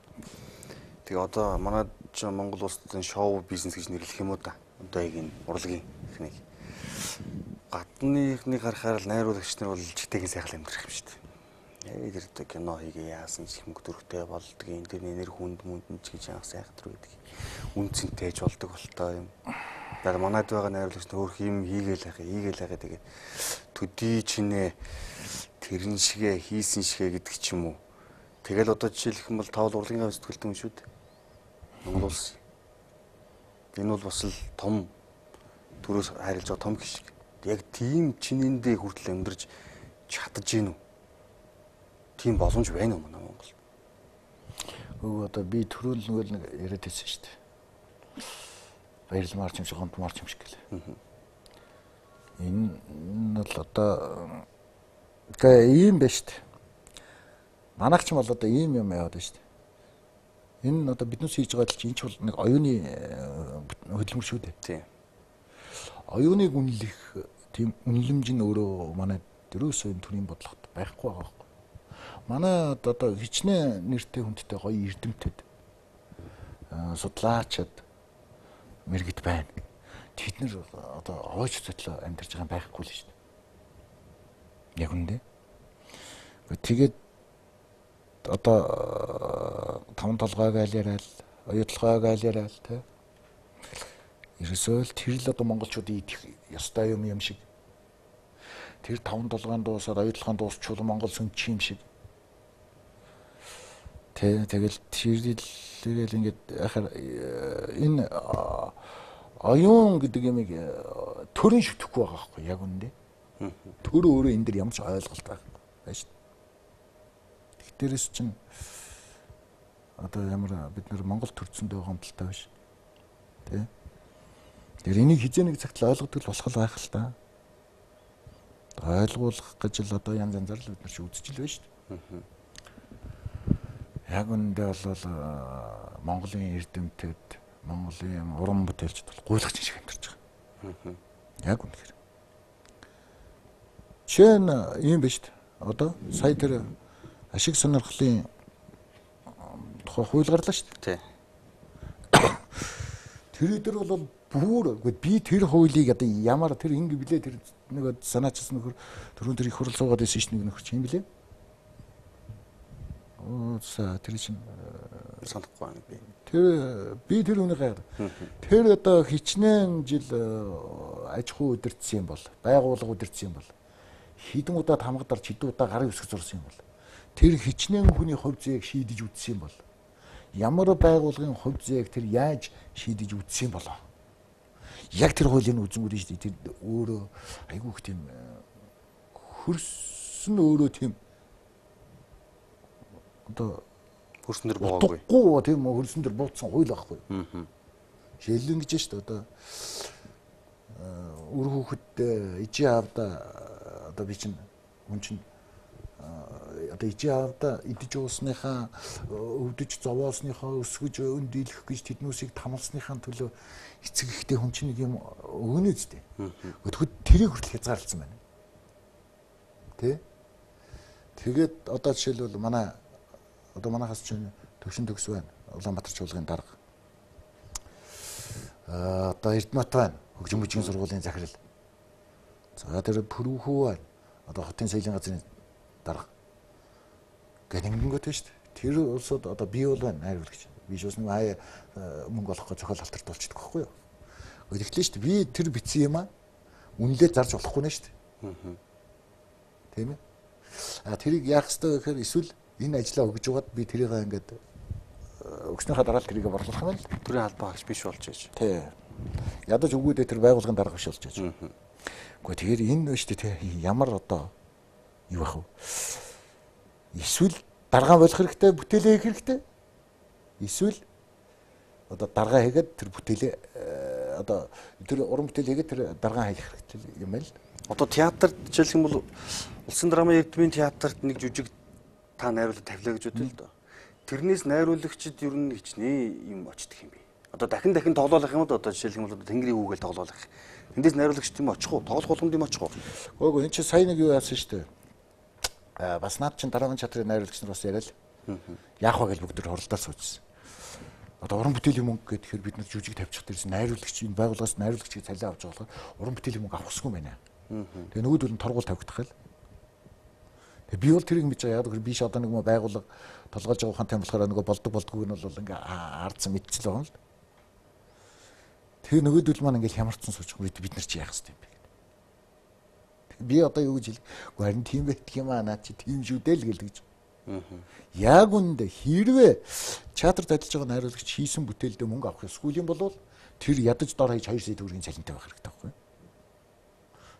Тэгээ одоо манай Монгол улсын шоу бизнес гэж нэрлэх юм уу да. Одоо яг энэ урлагийн Их нэг гадныхны харахаар л найруулагч нар бол читэйгэн сайхан амьдрах юм шүү дээ. Яг тэр кино хийгээ яасан ч их мөнгө төрхтэй болдгийн тэрний нэр хүнд мүнд ч гэж яах сайхан төр гэдэг. Үн цэнтэй ч болдог болтой юм. Тэгэхээр манайд байгаа найруулагч нар өөр юм хийгээл хайгаа тэгээд төдий чинээ тэрэн шигэ хийсэн шигэ гэдэг ч юм уу. Тэгэл одоо жишээлх юм бол тавал урлагийн гав сэтгэлтэн шүү дээ. Монгол улс. Энэ бол бас л том төрөөс хайрлаж байгаа том хишиг. Яг тийм чинэндээ хүртэл амьдрч чадаж гин үү? Тийм боломж байна уу манай Монгол? Өө одоо би түрүүл нөгөө нэг яриад байсан шүү дээ. Баярламаар ч юм шиг, гомдмоор ч юм шиг гэлээ. Энэ бол одоо ийм байна шүү дээ. Манайх ч юм бол одоо ийм юм яваад байна шүү дээ. Энэ одоо биднээс хийж байгаа чинь энэ ч бол нэг оюуны хөдөлмөр шүү дээ. Тийм. Оюуныг үнэлэх тийм үнэлэмж нь өөрөө манай дөрөөсөө энэ төрлийн бодлогот байхгүй байгаа байхгүй. Манай одоо хичнээн нэртэй хүндтэй гоё эрдэмтэд судлаачид мэрэгд байна. Тэд нар одоо ойч цотлоо амьдарч байгаа юм байхгүй л шүү дээ. Яг үндэ. Тэгээд одоо таван толгойг айл яриад, оюу толгойг айл яриад тэ. Ерөөсөө л тэр л одоо монголчуудын идэх ёстой юм шиг. Тэр таван толгойн дуусаад оюу толгойн дуусчвал монгол сүнч юм шиг. Тэ тэгэл тэр л ингээд яхаар энэ оюун гэдэг юмыг төрөн шүтэхгүй байгаа байхгүй яг үндэ. Төр өөрөө энэ дэр ямар ч ойлголт байхгүй байна шүү дээ. Дээрээс чинь одоо ямар бид нар Монгол төрцөндөө гомдолтой биш. Тэ? Тэр энийг хизээ нэг цагт л ойлгодог л болох л байх л та. Ойлгуулах гэж л одоо янз янзаар л бид нар чи үзэж л байна шүү дээ. Яг үүндээ бол Монголын эрдэмтэд, Монголын уран бүтээлчд бол гуйлагч шиг амьдарч байгаа. Яг үнэхээр. Жишээ нь ийм биш үү? Одоо сая тэр ашиг сонирхлын тухай хууль гарлаа шүү дээ. Тий. Тэр өдөр бол бүр би тэр хуулийг одоо ямар тэр ингэ билээ тэр нэг санаачилсан нөхөр түрүүн тэр их хурал суугаад байсан шин нэг нөхөр чинь билээ. Оо за тэр чинь санахгүй байна би. Тэр би тэр үнийг гайхав. Тэр одоо хичнээн жил аж ахуй удирдсан юм бол, байгууллага удирдсан юм бол, хэдэн удаа тамгадарч хэдэн удаа гарын үсэг зурсан юм бол, тэр хичнээн хүний хувь зээг шийдэж үзсэн юм бол, ямар байгууллагын хувь зээг тэр яаж шийдэж үзсэн юм болоо. Яг тэр хуулийн үзэнгүүд нь шүү дээ. Тэр өөрөө айгүй их тийм хөрс нь өөрөө тийм одоо хөрсөн дээр буугаагүй. Утгагүй тийм хөрсөн дээр бууцсан хууль байхгүй. Жишээлэн гэж шүү дээ. Одоо үр хүүхэдтэй ижи аавда одоо би чинь хүн чинь одоо ижи аавда идэж уусныхаа өвдөж зовоосныхаа өсгөж өндийлэх гэж тэднүүсийг тамалсныхаа төлөө эцэг ихтэй хүн чинь нэг юм өгнө үстэй. Тэгэхэд тэрийг хүртэл хязгаарласан байна. Тэ? Тэгээд одоо жишээлбэл манай одоо манайхаас чинь төвшин төгс байна. Улаанбаатар чуулганы дарга. Одоо Эрдэнэт байна. Хөгжин бүжгийн сургуулийн захирал. За тэр Пүрүүхүү байна. Одоо хотын соёлын газрын дарга. Гэх ингэнгүүт шүү дээ. Тэр улсууд одоо би бол байна найруулагч. Би ч бас нэг хаяа мөнгө олохгүй зохиол алтарт болчихдог байхгүй юу? Тэгэхлээ шүү дээ. Би тэр бичсэн юм аа үнэлээ зарж болохгүй нэ шүү дээ. Тийм ээ. А тэрийг яах ёстой вэ гэхээр эсвэл энэ ажлаа өгж угаад би тэрийг ингээд өгснөөхөө дараа л тэрийг борлуулах юм л. Төрийн албан хаагч биш болж байж. Тий. Ядаж өгөөдөө тэр байгууллагын дарга биш болж байж. Үгүй тэгэхээр энэ шүү дээ тий ямар одоо юу байх вэ? Эсвэл даргаа болох хэрэгтэй, бүтээлээ хийх хэрэгтэй. Эсвэл одоо даргаа хийгээд тэр бүтээлээ одоо тэр уран бүтээл хийгээд тэр даргаа хийх хэрэгтэй юм байл. Одоо театрт жишээлх юм бол Улсын драмын эрдмийн театрт нэг жүжиг та найруулаг тавилаа гэж бодъё л доо. Тэрнээс найруулагчид ер нь хичнээн юм очдөг юм бэ? Одоо дахин дахин тоглоулах юм уу? Одоо жишээлх юм бол Тэнгэрийн хүүгээл тоглоулах. Тэндээс найруулагчид юм очих уу? Тоглох болгонд юм очих уу? Үгүй энэ чинь сая нэг юу яасан шүү дээ. Бас наад чинь дараагийн чатрын найруулагч нар бас яриад яах вэ гэж бүгд тэр хуралдаа суучихсан. Одоо уран бүтээлийн мөнгө гэхээр бид нар жүжиг тавьчих дээрс найруулагч энэ байгууллагаас найруулагчийг цалин авч байгаа болохоор уран бүтээлийн мөнгө авах ёсгүй байна. Тэгээ нөгөөдөл нь торгуул тавигдах л. Тэгээ би бол тэрийг мэдж байгаа. Яг гэвэл би ш одоо нэг байгууллага толгойлж байгаа ухаантай болохоор нөгөө болдог болдгүйг нь бол ингээ ардсан мэдчихэл байгаа юм л. Тэгээ нөгөөдөл маань ингээл хямарсан сууж бид нар чи яах ёстой юм бэ гэдэг. Би одоо юу гэж хэлэх? Үгүй харин тийм байдаг юм аа наа чи тийм шүү дээ л гэлдэг. Яг үндэ хэрвээ театрт ажиллаж байгаа найруулагч хийсэн бүтээлдээ мөнгө авах ёсгүй юм бол тэр ядаж дор хаяж 2 сая төгрөгийн цалинтай байх хэрэгтэй байхгүй юу?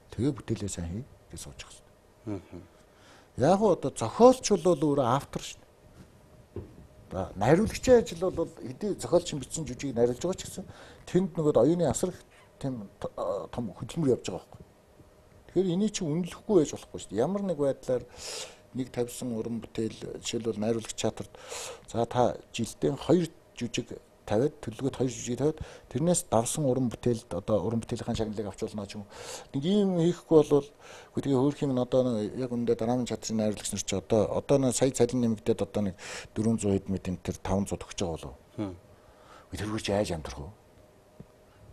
Тэгээ бүтээлээ сайн хий гэж сууж байгаа хэрэгтэй. Яг уу одоо зохиолч бол өөрөө автор шүү дээ. Найруулагчийн ажил бол хэдий зохиолч бичсэн жүжигийг найруулж байгаа ч гэсэн тэнд нөгөө оюуны асар их тийм том хөдөлмөр явж байгаа байхгүй. Тэгэхээр энийг чи үнэлэхгүй байж болохгүй шүү дээ. Ямар нэг байдлаар нэг тавьсан уран бүтээл жишээлбэл найруулагч театрт за та жилдээ 2 жүжиг тавиад төлөвлөгөөт 2 жүжиг тавиад тэрнээс давсан уран бүтээлд одоо уран бүтээлийн шагналыг авч болно ч юм уу. Нэг ийм хийхгүй бол үгүй тэгээ хөөх юм одоо яг үндэ драмын театрын найруулагч нар чи одоо сая цалин нэмэгдээд одоо нэг 400 хэд мэт энэ төр 500 төгсөж байгаа болов. Үгүй тэрүүр чи яаж амьдрах вэ?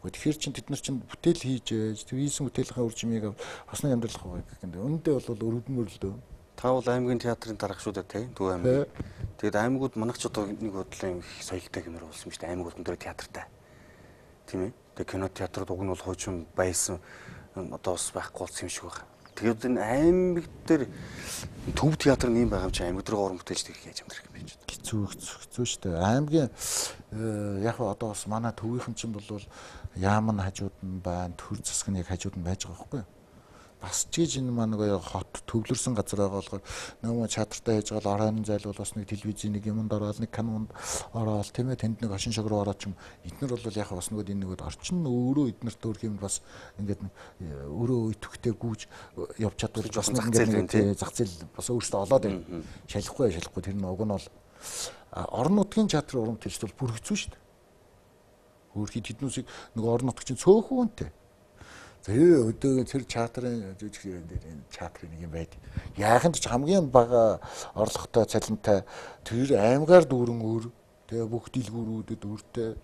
Үгүй тэгэхээр чин тэд нар чин бүтээл хийж ээж тэр хийсэн бүтээлийнхээ үр жимийг бас нэг амьдрах гэх юм. Үндэ бол өрөвдмөр л дөө. Та бол аймгийн театрын дарга шүү дээ, тий? Төв аймаг. Тэгээд аймагуд манайх ч одоо нэг бодлоо юм их соёлтой гэмээр болсон юм шүү дээ. Аймагуд өндөр театртай. Тийм ээ. Тэгээд кино театрууд уг нь бол хуучин байсан одоо бас байхгүй болсон юм шиг байна. Тэгээд энэ аймаг дээр төв театр нь юм байгаа юм чи аймаг дээр уран бүтээлч тэрх яаж амьдрах юм бэ ч. Хэцүү шүү дээ. Аймгийн яг одоо бас манай төвийнхэн чинь бол яам нь хажууд нь байна, төр засаг нь яг хажууд нь байж байгаа байхгүй юу? Бас ч гэж энэ маань нөгөө хот төвлөрсөн газар байгаа болохоор нөгөө театртай хийж байгаа оройн зайлвал бас нэг телевизийн нэг юмд ороод нэг канонд ороод тийм ээ тэнд нэг хошин шог руу ороод ч юм эднэр бол яг бас нөгөө энэ нөгөөд орчин өөрөө эднэрт өөрх юм бас ингээд өөрөө идэвхтэй гүйж явж чадвал бас нэг ингээд зах зээл бас өөрөөсөө олоод байна. Шалахгүй тэр нь уг нь бол орон нутгийн театрын уран бүтээлч бол бүр хэцүү шүү дээ. Өөрхий тэднүүсийг нөгөө орон нутг чинь цөөхөн үнэтэй. Тэр өдөө тэр театрын жүжиг дээр энэ театрын нэг юм байд. Яахын ч хамгийн бага орлоготой цалинтай тэр аймгаар дүүрэн өөр тэгээ бүх дэлгүүрүүдэд өөртэй.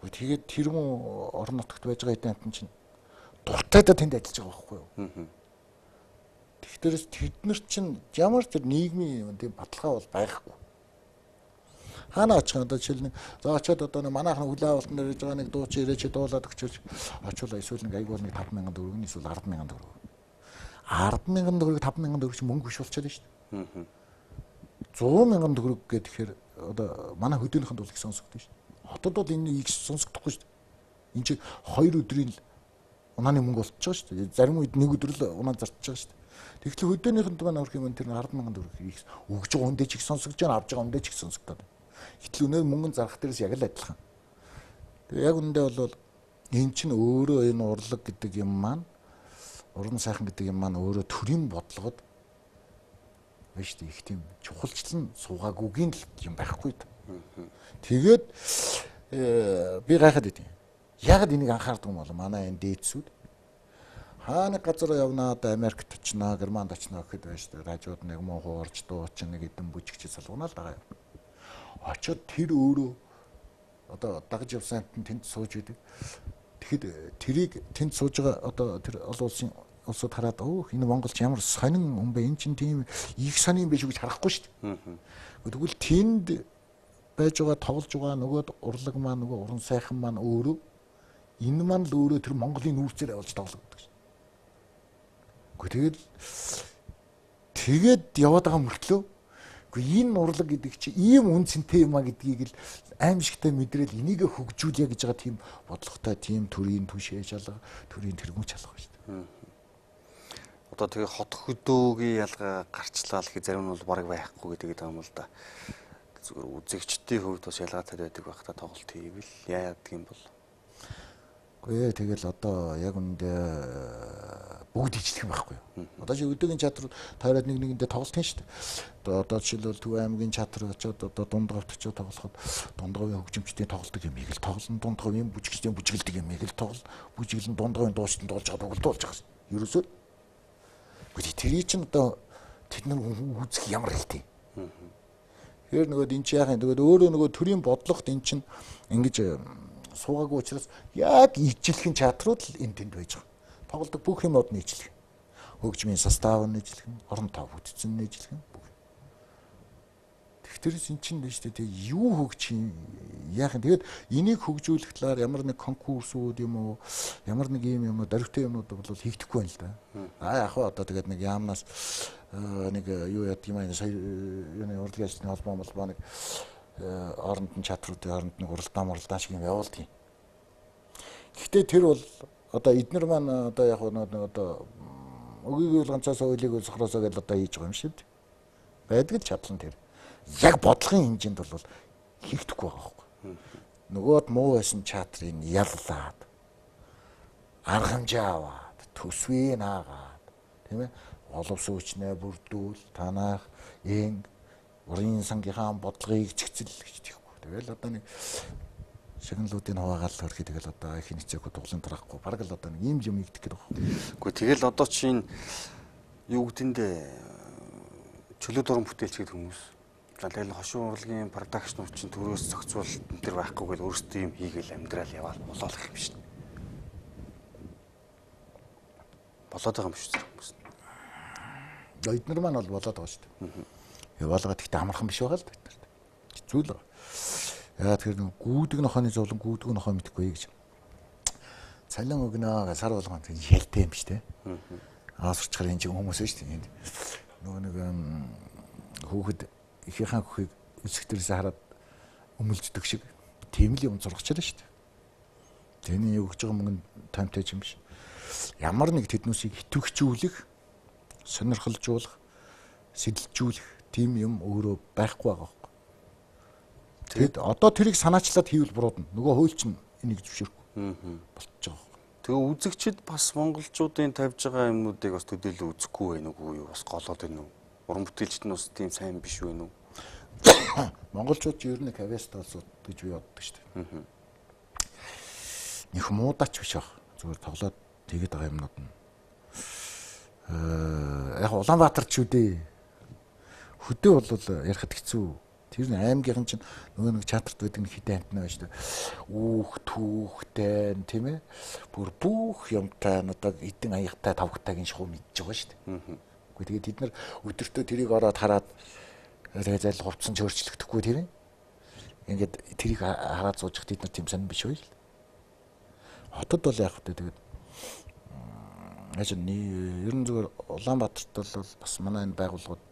Тэгээд тэр мөн орон нутагт байж байгаа хэдэн амтан чинь дуртайдаа тэнд ажиллаж байгаа байхгүй юу? Тэгэхээр тэд нар чинь ямар тэр нийгмийн тийм баталгаа бол байхгүй. Хаана очих одоо жишээл нэг за очиод одоо нэг манайхан хүлээ авалтан дээр ирж байгаа нэг дуучин ирээч дуулаад өгчөөч очивол эсвэл нэг айгуул нэг 5000 төгрөг эсвэл 100000 төгрөг. 100000 төгрөг 5000 төгрөг чи мөнгө биш болчиход байна шүү дээ. 100000 төгрөг гэхээр одоо манай хөдөөнийхэнд бол их сонсогдсон шүү дээ. Хотод бол энэ их сонсогдохгүй шүү дээ. Энд чи 2 өдрийн л унааны мөнгө болчихж байгаа шүү дээ. Зарим үед нэг өдөр л унаа зарчиж байгаа шүү дээ. Тэгэхээр хөдөөнийхэнд маань өрх юм тэр 100000 төгрөг их өгж байгаа хүндээ ч их сонсогдож байгаа, авж байгаа хүндээ ч их сонсогдоод. Гэтэл өнөө мөнгөн зарах дээрээс яг л адилхан. Тэгээ яг үндэ бол энэ чинь өөрөө энэ урлаг гэдэг юм маань уран сайхан гэдэг юм маань өөрөө төрийн бодлогод биш үү их тийм чухалчлан суугаагүйгийн л юм байхгүй. Тэгээд би гайхаад идэв. Яг энийг анхаардаг юм бол манай энэ дээдсүүд хааны газар явнаа одоо Америкт очноо, Германд очноо гэхэд байж дээ. Хажууд нэг муу хуурч дуучин нэг эдэн бүжигч салгунаа л дагаа. Очоод тэр өөрөө одоо дагаж явсан амтан тэнд сууж идэг. Тэгэхэд тэрийг тэнд сууж байгаа одоо тэр олон улсын улсууд хараад өөх энэ монголч ямар сонин хүн бэ? Энэ чинь тийм их сонин юм биш үү гэж харахгүй шүү дээ. Тэгвэл тэнд байж байгаа тоглож байгаа нөгөө урлаг маань нөгөө уран сайхан маань өөрөө энэ маань л өөрөө тэр Монголын нүүрцээр явуулж тоглогддог шин. Гэхдээ тэгээд яваад байгаа мөртлөө үгүй энэ урлаг гэдэг чи ийм үн цэнтэй юм а гэдгийг л аимшигтай мэдрээл энийг хөгжүүлье гэж байгаа тийм бодлоготой тийм төрийн түшээ шалга, төрийн тэргүүн шалга шүү дээ. Одоо тэгээ хот хөдөөгийн ялгаа гарчлаа л гэх зарим нь бол бараг байхгүй гэдэг юм л да. Зүгээр үзэгчдийн хувьд бас ялгаатай байдаг байх та тоглолт хийвэл яадаг юм бол. Үгүй тэгэл одоо яг үүндээ бүгд ижлэх юм байхгүй юу. Одоо чи өдөөгийн театр тойроод нэг нэгэндээ тоглолт хийн шүү дээ. Одоо жишээлбэл Төв аймгийн театр очиод одоо Дундговт очиод тоглоход Дундговын хөгжимчдийн тоглолтог юм их л тоглоно, Дундговын бүжигчдийн бүжиглдэг юм их л тоглоно, бүжиглэн Дундговын дуучид дуулж байгаа бүгд дуулж байгаа. Ерөөсөө. Үгүй тэрий чинь одоо тэд нар үзэх ямар хэрэгтэй. Тэгэхээр нөгөө энэ чи яах юм? Тэгээд өөрөө нөгөө төрийн бодлогот эн чинь ингэж суугаагүй учраас яг ижилхэн чатрууд л энэ тэнд байж байгаа. Тоглодог бүх юмуд нь ижилхэн. Хөгжмийн состав нь ижилхэн, орон тоо бүтцэн нь ижилхэн. Тэгтэрс эн чинь биш үү? Тэг юу хөгжих юм? Яах юм? Тэгээд энийг хөгжүүлэх талаар ямар нэг конкурсууд юм уу, ямар нэг юм юм уу, дөрвтэй юмнууд бол хийгдэхгүй байна л да. Аа яг хаа одоо тэгээд нэг яамнаас нэг юу яадаг юм аа сая юуны урлагийн ажлын холбоо молбоо нэг оронд нь чатруудын оронд нэг уралдаан шиг юм явуулдаг юм. Гэхдээ тэр бол одоо эднэр маань одоо яг нэг одоо өгийг үл ганцаас ойлыг сохроосоо гэж одоо хийж байгаа юм шиг байдаг л чадлан тэр. Яг бодлогын хэмжээнд бол хийгдэхгүй байгаа байхгүй. Нөгөөд муу байсан чатрыг яллаад арга хэмжээ аваад төсвийг наагаад тийм ээ оловс өвчнөө бүрдүүл танаах эн урын сангийнхаа бодлогыг чигцэл гэж тийхгүй. Тэгэл одоо нэг шагналуудын хуваагаал хөрхи тэгэл одоо их нэцээгүй дуглан тараахгүй бараг л одоо нэг ийм юм игдэх гэдэг байхгүй. Үгүй тэгэл одоо чинь юу гэдэндээ чөлөө дуран бүтээлч гэдэг хүмүүс. За тэгэл хошин урлагийн продакшнууд чинь төрөөс зохицуулалт энэ төр байхгүй гэл өөрсдөө юм хийгээл амьдрал яваал болоолох юм шин. Болоод байгаа юм биш үү хүмүүс. Эднэр маань бол болоод байгаа шүү дээ. Яваалгаа гэхдээ амархан биш байгаа л бид нарт. Хэцүү л байгаа. Яагаад тэгэхээр нэг гүйдэг нохооны зовлон гүйдэг нохоо мэдэхгүй гэж. Цалин өгнө сар болгоно тийм шэлтэй юм биш те. Аа сурчгаар энэ чинь хүмүүс шүү дээ. Нөгөө нэг хүүхэд ихийнхаа хөхийг өсөх дээрээс хараад өмөлждөг шиг тийм л юм зургачлаа шүү дээ. Тэний өгж байгаа мөнгө нь томтой юм биш. Ямар нэг тэднүүсийг итгэвчүүлэх, сонирхолжуулах, сэтэлжүүлэх тийм юм өөрөө байхгүй байгаа байхгүй. Тэгэд одоо тэрийг санаачлаад хийвэл буруудна. Нөгөө хууль чинь энийг зөвшөөрөхгүй болчихж байгаа байхгүй. Тэгээ үзэгчид бас монголчуудын тавьж байгаа юмнуудыг бас төдийлөн үзэхгүй байх үгүй юу? Бас голоод байна уу? Уран бүтээлчд нь бас тийм сайн биш үү нү? Монголчууд ер нь кавест улсууд гэж би боддог шүү дээ. Них муудаач биш баг. Зүгээр тоглоод тэгээд байгаа юмнууд нь. Яг Улаанбаатар ч үдээ. Хөдөө бол ярихад хэцүү. Тэр нь аймгийнхан чинь нөгөө нэг чатарт байдаг нэг хитэн амтнаа байна шүү дээ. Үүх түүхтэй тийм ээ. Бүр бүх юмтай одоо эдэн аягтай тавгтайгийн шахуу мэдж байгаа шүү дээ. Үгүй тэгээд тэд нар өдөртөө тэрийг ороод хараад тэгээ зайлг хувцсан ч өөрчлөгдөхгүй тийм ээ. Ингээд тэрийг хараад сууж тэд нар тийм сонир биш үү? Хотод бол яг хөтэ тэгээд яаж ер нь зүгээр Улаанбаатарт бол бас манай энэ байгууллагууд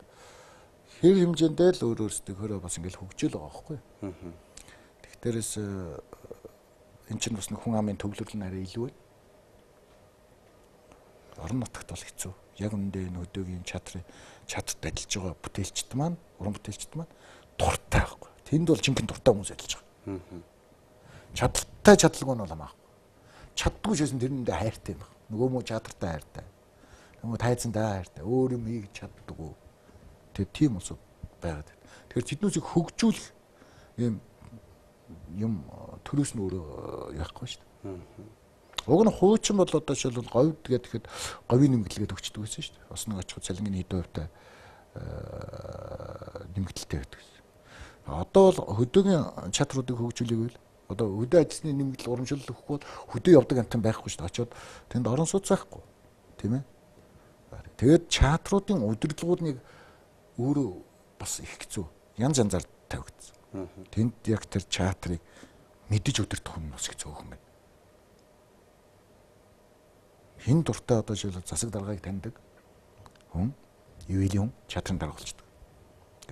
хэр хэмжээндээ л өөр өөрсдөө хөрөө бас ингээл хөгжөөл байгаа байхгүй. Тэгтэрээс эн чинь бас хүн амын төвлөрөл нь арай илүү байна. Орон нутагт бол хэцүү. Яг үүндээ энэ хөдөөгийн чатарт ажиллаж байгаа бүтээлчд маань, уран бүтээлчд маань дуртай байхгүй. Тэнд бол жинхэнэ дуртай хүмүүс ажиллаж байгаа. Чадaltaй чадалгүй нь бол хамаахгүй. Чаддгүй ч байсан тэрэндээ хайртай юм байна. Нөгөө мө чатартай хайртай. Нөгөө тайзандаа хайртай. Өөр юм хийж чаддаггүй. Тэр тийм улсууд байгаад. Тэгэхээр тэднүүсийг хөгжүүлэх юм юм төрөөс нь өөрөө яахгүй шүү дээ. Уг нь хуучин бол одоо жишээлбэл говьд гэхэд говийн нэмэгдэлгээд өгчдөг байсан шүү дээ. Бас нэг очиход цалингийн хэдэн хувьтай нэмэгдэлтэй байдаг гэсэн. Одоо бол хөдөөгийн чатруудыг хөгжүүлээг байл. Одоо хөдөө ажилтны нэмэгдэл урамшуулал өгөхгүй бол хөдөө явдаг амтан байхгүй шүү дээ. Очоод тэнд орон сууц байхгүй. Тийм ээ. Тэгээд чатруудын удирдлагууд өөрөө бас их хэцүү. Янз янзаар тавигдсан. Тэнд яг тэр чатрыг мэдэж удирдах хүн бас их цөөхөн байна. Хин дуртай одоо жишээлбэл засаг даргаыг таньдаг хүн, ивэлийн хүн чатрын дарга болчдөг.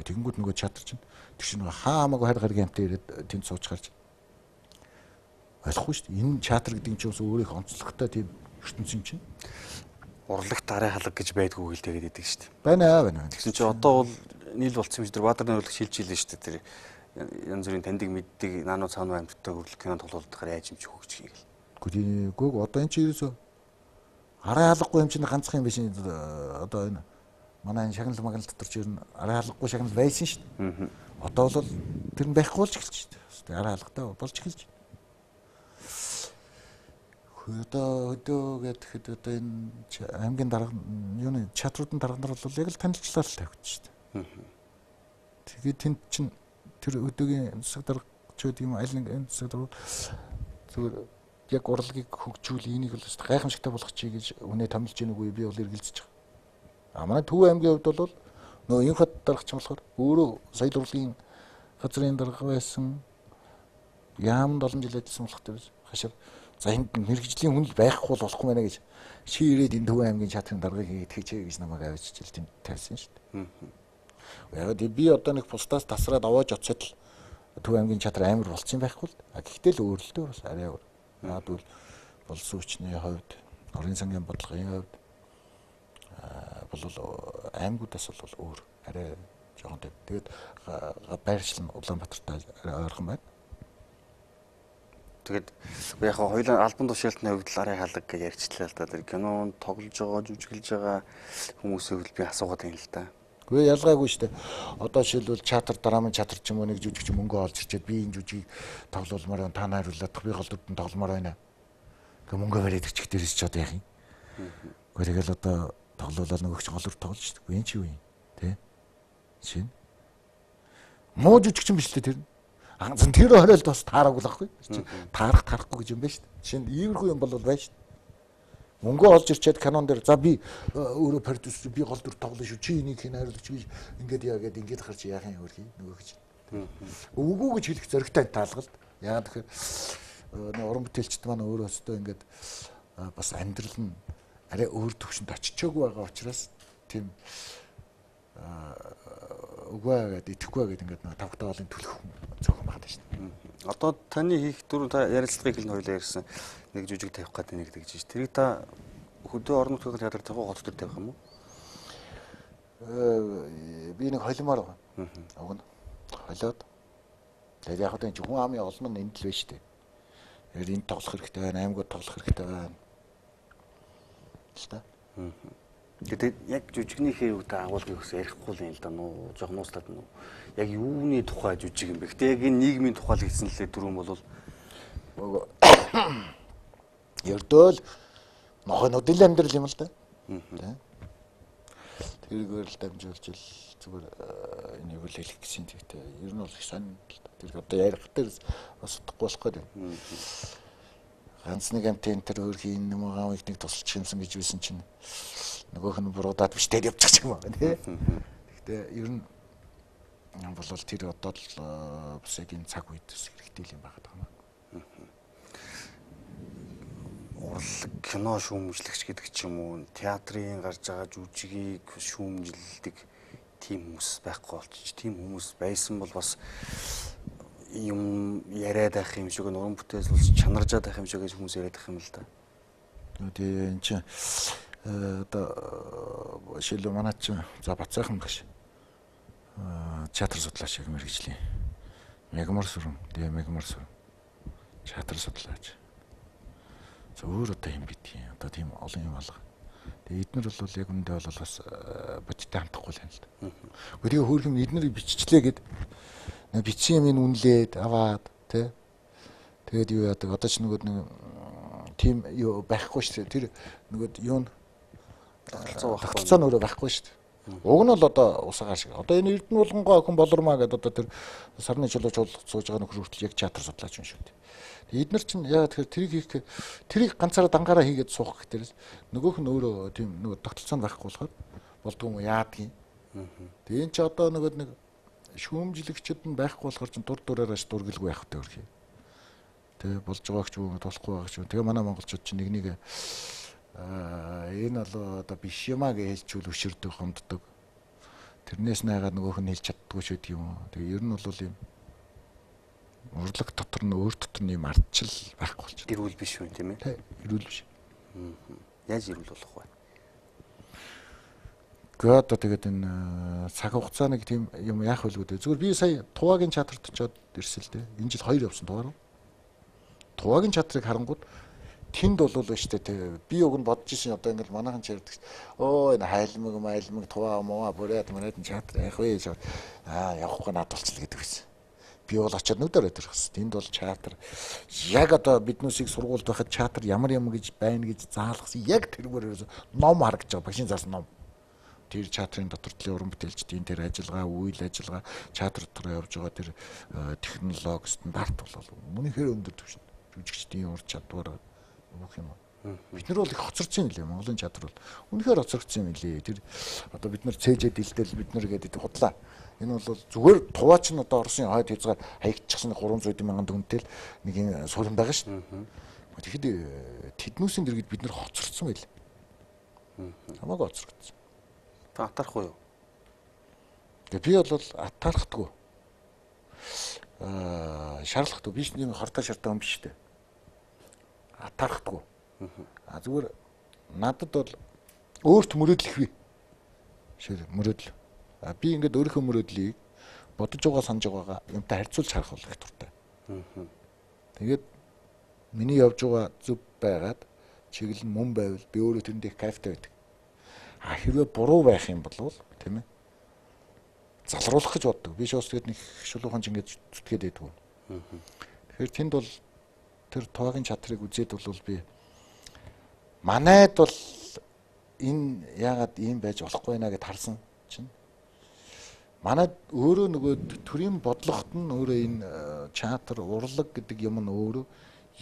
Тэгэнгүүт нөгөө чатар чинь тэр чинь хаа хамаагүй харь гаргийн амтаа ирээд тэнд сууж гарч ойлгохгүй шүү дээ. Энэ чатар гэдэг нь ч бас өөрөө их онцлогтой тийм ертөнц юм чинь. Урлагт арын халга гэж байдгүй гэл тэгээд идэг шүү дээ. Байна байна. Тэгсэн чинь одоо бол нийл болцсон юм шиг тэр Баатар найруулагч шилж илээ шүү дээ. Тэр янз бүрийн таньдаг мэддэг наануу цаануу амьттай хөрлөх кино тоглуулдахаар яаж юм чи хөгжих юм гэл. Үгүй одоо энэ чи ерөөсөө арын халгагүй юм чинь ганцхан юм биш. Одоо энэ манай энэ шагнал магнал дотор чи ер нь арын халгагүй шагнал байсан шүү дээ. Одоо бол тэр нь байхгүй болж эхэлж шүү дээ. Арын халгатай болж эхэлж. Одоо хөдөө гэхэд одоо энэ аймгийн дарга юуны чатруудын дарга нар бол яг л танилцлаа л тавигдчих шүү дээ. Тэгээд тэнд чинь тэр өдөөгийн засаг дарга ч гэдэг юм аль нэг энэ засаг дарга зүгээр яг урлагийг хөгжүүл энийг бол гайхамшигтай болгочих гэж үнэ томилж гин үгүй би бол эргэлзэж байгаа. А манай Төв аймгийн хувьд бол нөгөө Инхот даргач болохоор өөрөө соёл урлагийн газрын дарга байсан. Яамд олон жил ажилласан болох тэр хашаар за энд мэрэгжлийн хүн л байхгүй бол болохгүй мэнэ гэж чи ирээд энэ Төв аймгийн чатрын даргаыг хийгээд гэж намайг авчиж ил тэнд тавьсан шүү дээ. Яг би одоо нэг бусдаас тасраад аваад очиод л Төв аймгийн чатар амар болцсон байхгүй л. А гэхдээ л өөрлөлтөө бас арай өөр. Наад бол болсон хүчний хувьд, орон сангийн бодлогын хувьд бол аймагудаас бол өөр арай жоохон тийм. Тэгээд байршил нь Улаанбаатартай арай ойрхон байна. Тэгээд яг хоёулаа албан тушаалтны хувьд л арай халаг гэж ярьчлаа л да. Тэр кинонд тоглож байгаа, жүжиглэж байгаа хүмүүсийн хувьд би асуугаад байна л да. Үгүй ялгаагүй шүү дээ. Одоо жишээлбэл чатар драмын чатар ч юм уу нэг жүжигч мөнгө олж ирчээд би энэ жүжигийг тоглуулмаар байна, та найруулах, би гол дүрдэн тогломоор байна. Гэ мөнгө бариад ирчих дээрээс ч одоо яах юм. Үгүй тэгэл одоо тоглуулаад нөгөөч гол дүр тоглож шүү дээ. Энэ чи юу юм? Тэ? Шинэ. Муу жүжигч юм биш л дээ тэр. Ганцхан тэр хориолд бас таараагүй л байхгүй. Таарах тарахгүй гэж юм байна шүү дээ. Жишээ нь иймэрхүү юм бол байна шүү дээ. Мөнгө олж ирчээд канон дээр за би өөрөө продюсер би гол дүр тоглоно шүү. Чи энийг хэн хариулагч би ингээд яа гэд ингээд гарч яах юм өөр хий нөгөө гэж. Үгүй гэж хэлэх зоригтой таалгалт. Яагаад тэгэхээр нөө уран бүтээлчд маань өөрөө өстөө ингээд бас амьдрал нь арай өөр төвшөнд очичоогүй байгаа учраас тийм үгүй гэд итгэхгүй гэд ингээд нэг тавхтай олон түлхэх зөөхөн байгаа шүү дээ. Одоо таны хийх дөрөв та ярилцлагыг хэлнэ хоёлаа ярьсан нэг жүжиг тавих гэдэг нэг гэж шүү. Тэрийг та хөдөө орон нутгийн театр тавих уу, хот төр тавих юм уу? Би нэг холимоор байгаа. Уг нь холиод. Тэгээд яг одоо энэ хүн амын олон нь энд л байна шүү дээ. Тэгэхээр энд тоглох хэрэгтэй байна, аймагуд тоглох хэрэгтэй байна. Л та. Тэгээд яг жүжигнийхээ юу та агуулгыг өс ярихгүй л юм л да нуу жоох нууцлаад нуу. Яг юуны тухай жүжиг юм бэ? Гэтэ яг энэ нийгмийн тухай л хэлсэн лээ дөрөв бол ердөөл нохойнуудын л амьдрал юм л да. Тэ. Тэргээр л дамжуулж л зүгээр энийг л хэлэх гэсэн тэгтээ ер нь бол их сонин л да. Тэр одоо ярих дээр бас утгагүй болох гэдэг. Ганц нэг амт энэ төр өөрхийн юм гам их нэг тусалчих юмсан гэж байсан чинь нөгөөх нь буруудаад биш тэр явчих юм байна тий. Гэхдээ ер нь бол тэр одоо л бас яг энэ цаг үед бас хэрэгтэй юм байгаа даа. Урлаг кино шүүмжлэгч гэдэг ч юм уу, театрын гарч байгаа жүжигийг шүүмжилдэг тийм хүмүүс байхгүй болчих. Тийм хүмүүс байсан бол бас юм яриад байх юм шиг, уран бүтээл бол чанаржаад байх юм шиг гэж хүмүүс яриад байх юм л да. Тэгээ эн чинь одоо шилүү манай чинь за Бацаахан багш театр судлаач яг мэргэжлийн. Мегмар сүрэн, тэгээ мегмар сүрэн. Театр судлаач. За өөр одоо юм бидгийг. Одоо тийм олон юм алга. Тэгээ эднэр бол яг үндэ бол бас бодиттой хамтахгүй л юм л да. Гэхдээ тэгээ хөөрхөн эднэрийг биччихлээ гэд бичсэн юм үнлээд аваад тий. Тэгээд юу яадаг одоо ч нөгөө нэг тийм юу байхгүй шүү дээ. Тэр нөгөө юу тогтолцоо нь өөрөө байхгүй шүү дээ. Уг нь бол одоо усаагаар шиг. Одоо энэ Эрдэнэ булгангоо охин болормаа гэдэг одоо тэр сарны чулуу чул сууж байгаа нөхөр хүртэл яг театр судлаач юм шүү дээ. Тэгээд эднэр чинь яагаад тэгэхээр тэрийг хийх тэрийг ганцаараа дангаараа хийгээд суух гэхтэрээс нөгөөх нь өөрөө тийм нөгөө тогтолцоо нь байхгүй болохоор болдгоо юм яадгийн. Тэгээд эн чи одоо нөгөө нэг шүүмжлэгчд нь байхгүй болохоор чинь дур дураараа ш дургэлгүй явах тэ өрхий. Тэ болж байгаа ч юм уу тулахгүй байгаа ч юм. Тэгээ манай монголчууд чинь нэг нэг энэ бол одоо биш юм а гэж хэлчихвэл өшөрдөг, хомддог. Тэрнээс найгаад нөгөөх нь хэлж чаддгүй ч гэдэг юм уу. Тэгээ ер нь бол юм урлаг дотор нь өөр дотор нь юм ардчил байхгүй болчих. Эрүүл биш үү тийм ээ? Тэ, эрүүл биш. Яаж эрүүл болох вэ? Гэхдээ одоо тэгээд энэ цаг хугацаа нэг тийм юм яах вэ гэдэг. Зүгээр би сая Тувагийн чатарт очиод ирсэн л дээ. Энэ жил 2 явсан Туваа руу. Тувагийн чатрыг харангууд тэнд бол шүү дээ. Би уг нь бодож ирсэн одоо ингээл манайхан ч ярьдаг. Өө энэ хайлмаг майлмаг туваа мууа бүрээд мөрөөд чатар яах вэ гэж. Аа явахгүй над болчихлоо гэдэг байсан. Би бол очиод нүдээр өдөрхс. Тэнд бол чатар яг одоо биднүүсийг сургуульд байхад чатар ямар юм гэж байна гэж заалгасан. Яг тэргээр ерөөсөө ном харагдаж байгаа. Багшийн заасан ном. Тэр чатрын дотор төлөө уран бүтээлчдийн тэр ажиллагаа, үйл ажиллагаа, чатар дотор явж байгаа тэр технологи стандарт бол үнэхээр өндөр түвшинд. Жүжигчдийн ур чадвар бүх юм. Бид нар бол их хоцорсон юм лээ. Монголын чатар бол үнэхээр хоцорсон юм лээ. Тэр одоо бид нар цээжээ дилтэл бид нар гэдэг худлаа. Энэ бол зүгээр туваач нь одоо Оросын хойд хязгаар хаягдчихсан 300 мянган дүнтэй л нэг юм суурин байгаа шүү дээ. Тэгэхэд тэднүүсийн дэргэд бид нар хоцорсон байл. Хамаагүй хоцрогдсон. Та атаарх уу юу? Тэгээ би бол атаархдаггүй. Шаарлахдаггүй. Би нэг хортой шартай хүн биш үү? Атаархдаггүй. А зүгээр надад бол өөрт мөрөөдөл их бий. Шир мөрөөдөл. А би ингээд өөрийнхөө мөрөөдлийг бодож байгаа санаж байгаагаа юмтай харьцуулж харах бол их дуртай. Тэгээд миний явж байгаа зөв байгаад чиглэл нь мөн байвал би өөрөө тэрэнд их кайфтай байдаг. А хэрвээ буруу байх юм бол тийм ээ залруулах гэж боддог. Би шоос тэгээд нэг шулуухан ч ингээд зүтгээд байдгүй. Тэгэхээр тэнд бол тэр тоогийн чадрыг үзээд бол би манайд бол энэ яагаад ийм байж болохгүй нэ гэд харсан чинь манайд өөрөө нөгөө төрийн бодлогот нь өөрөө энэ чатар урлаг гэдэг юм нь өөрөө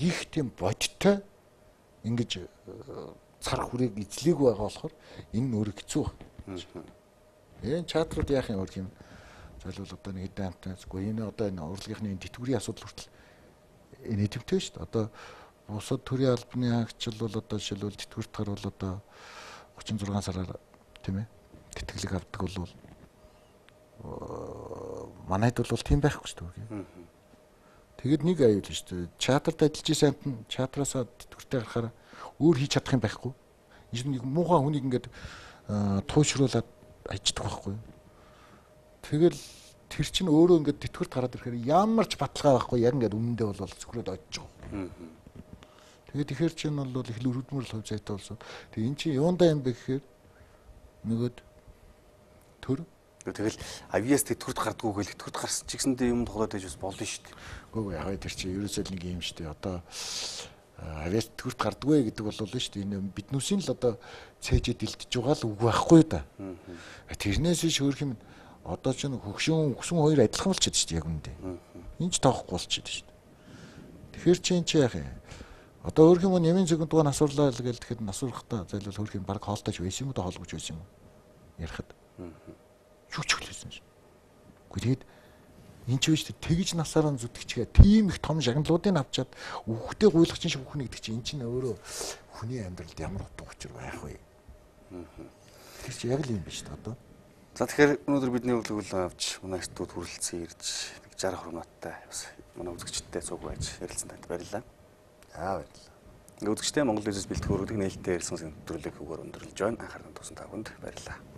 их тийм бодиттой ингэж цар хүрээг эзлээгүй байгаа болохоор энэ нь өөрөө хэцүү байна. Энэ чатрууд яах юм өөр юм зайлуул одоо нэг хэдэн амтнаас үгүй энэ одоо энэ урлагийнхны тэтгэврийн асуудал хүртэл энэ тэмтэй шүү дээ. Одоо бусад төрийн албаны хаагчил бол одоо жишээлбэл тэтгэврт гарвал одоо 36 сараар тийм ээ тэтгэлэг авдаг бол манайд бол тийм байхгүй шүү дээ. Тэгэд нэг аюул шүү дээ. Чатарт ажиллаж исэн амт нь чатраасаа тэтгэвртэй гарахаар өөр хийж чадах юм байхгүй. Энэ нэг муухай хүнийг ингээд туушруулад ажиддаг байхгүй. Тэгэл тэр чинь өөрөө ингээд тэтгэврт гараад ирэхээр ямар ч баталгаа байхгүй яг ингээд үнэндээ бол цөхрөөд очиж байгаа. Тэгээд тэгэхээр чинь бол их л өрөвдмөр л хувь зайтай болсон. Тэгээд эн чинь юундаа юм бэ гэхээр нөгөөд төр. Тэгэл авиас тэтгэврт гардггүй гэл тэтгэврт гарсан ч гэсэндээ юм тоглоод байж бас болно шүү дээ. Үгүй яг тэр чинь ерөөсөө л нэг юм шүү дээ. Одоо авиас тэтгэврт гардггүй гэдэг бол л шүү дээ. Энэ биднүүсийн л одоо цээжээ дэлтэж байгаа л үг байхгүй да. Тэрнээс биш өөр юм одоо чинь хөгшин өксөн хоёр адилхан болчиход шүү дээ яг үндэ. Энэ ч тоохгүй болчиход шүү дээ. Тэгэхээр чинь чи яах юм? Одоо өөр юм нэмийн секунд дугаар насварлаа л гэл тэгэхэд насвархдаа зайлуул хөрх юм баг хоолтойч байсан юм уу хоолгүйч байсан юм уу? Ярихад. Юу ч хэлсэн шин. Үгүй тэгэд энэ ч биш тэгж насаараа зүтгэчгээ тийм их том шагналуудыг авчаад үхтэй гуйлах чинь шиг үхнэ гэдэг чинь энэ чинь өөрөө хүний амьдралд ямар утга учир байх вэ? Тэр чинь яг л юм биш үү одоо. За тэгэхээр өнөөдөр бидний өглөг авч манай студ хүрэлцэн ирж нэг 60 хурмаатай бас манай үзэгчдтэй цуг байж ярилцсан танд баярлалаа. Аа баярлалаа. Үзэгчдээ Монгол Бизнес бэлтгэх өргөдөг нээлттэй ярилцсан нэвтрүүлэг үгээр өндөрлөж байна. Анхаарал тавьсан та бүхэнд баярлалаа.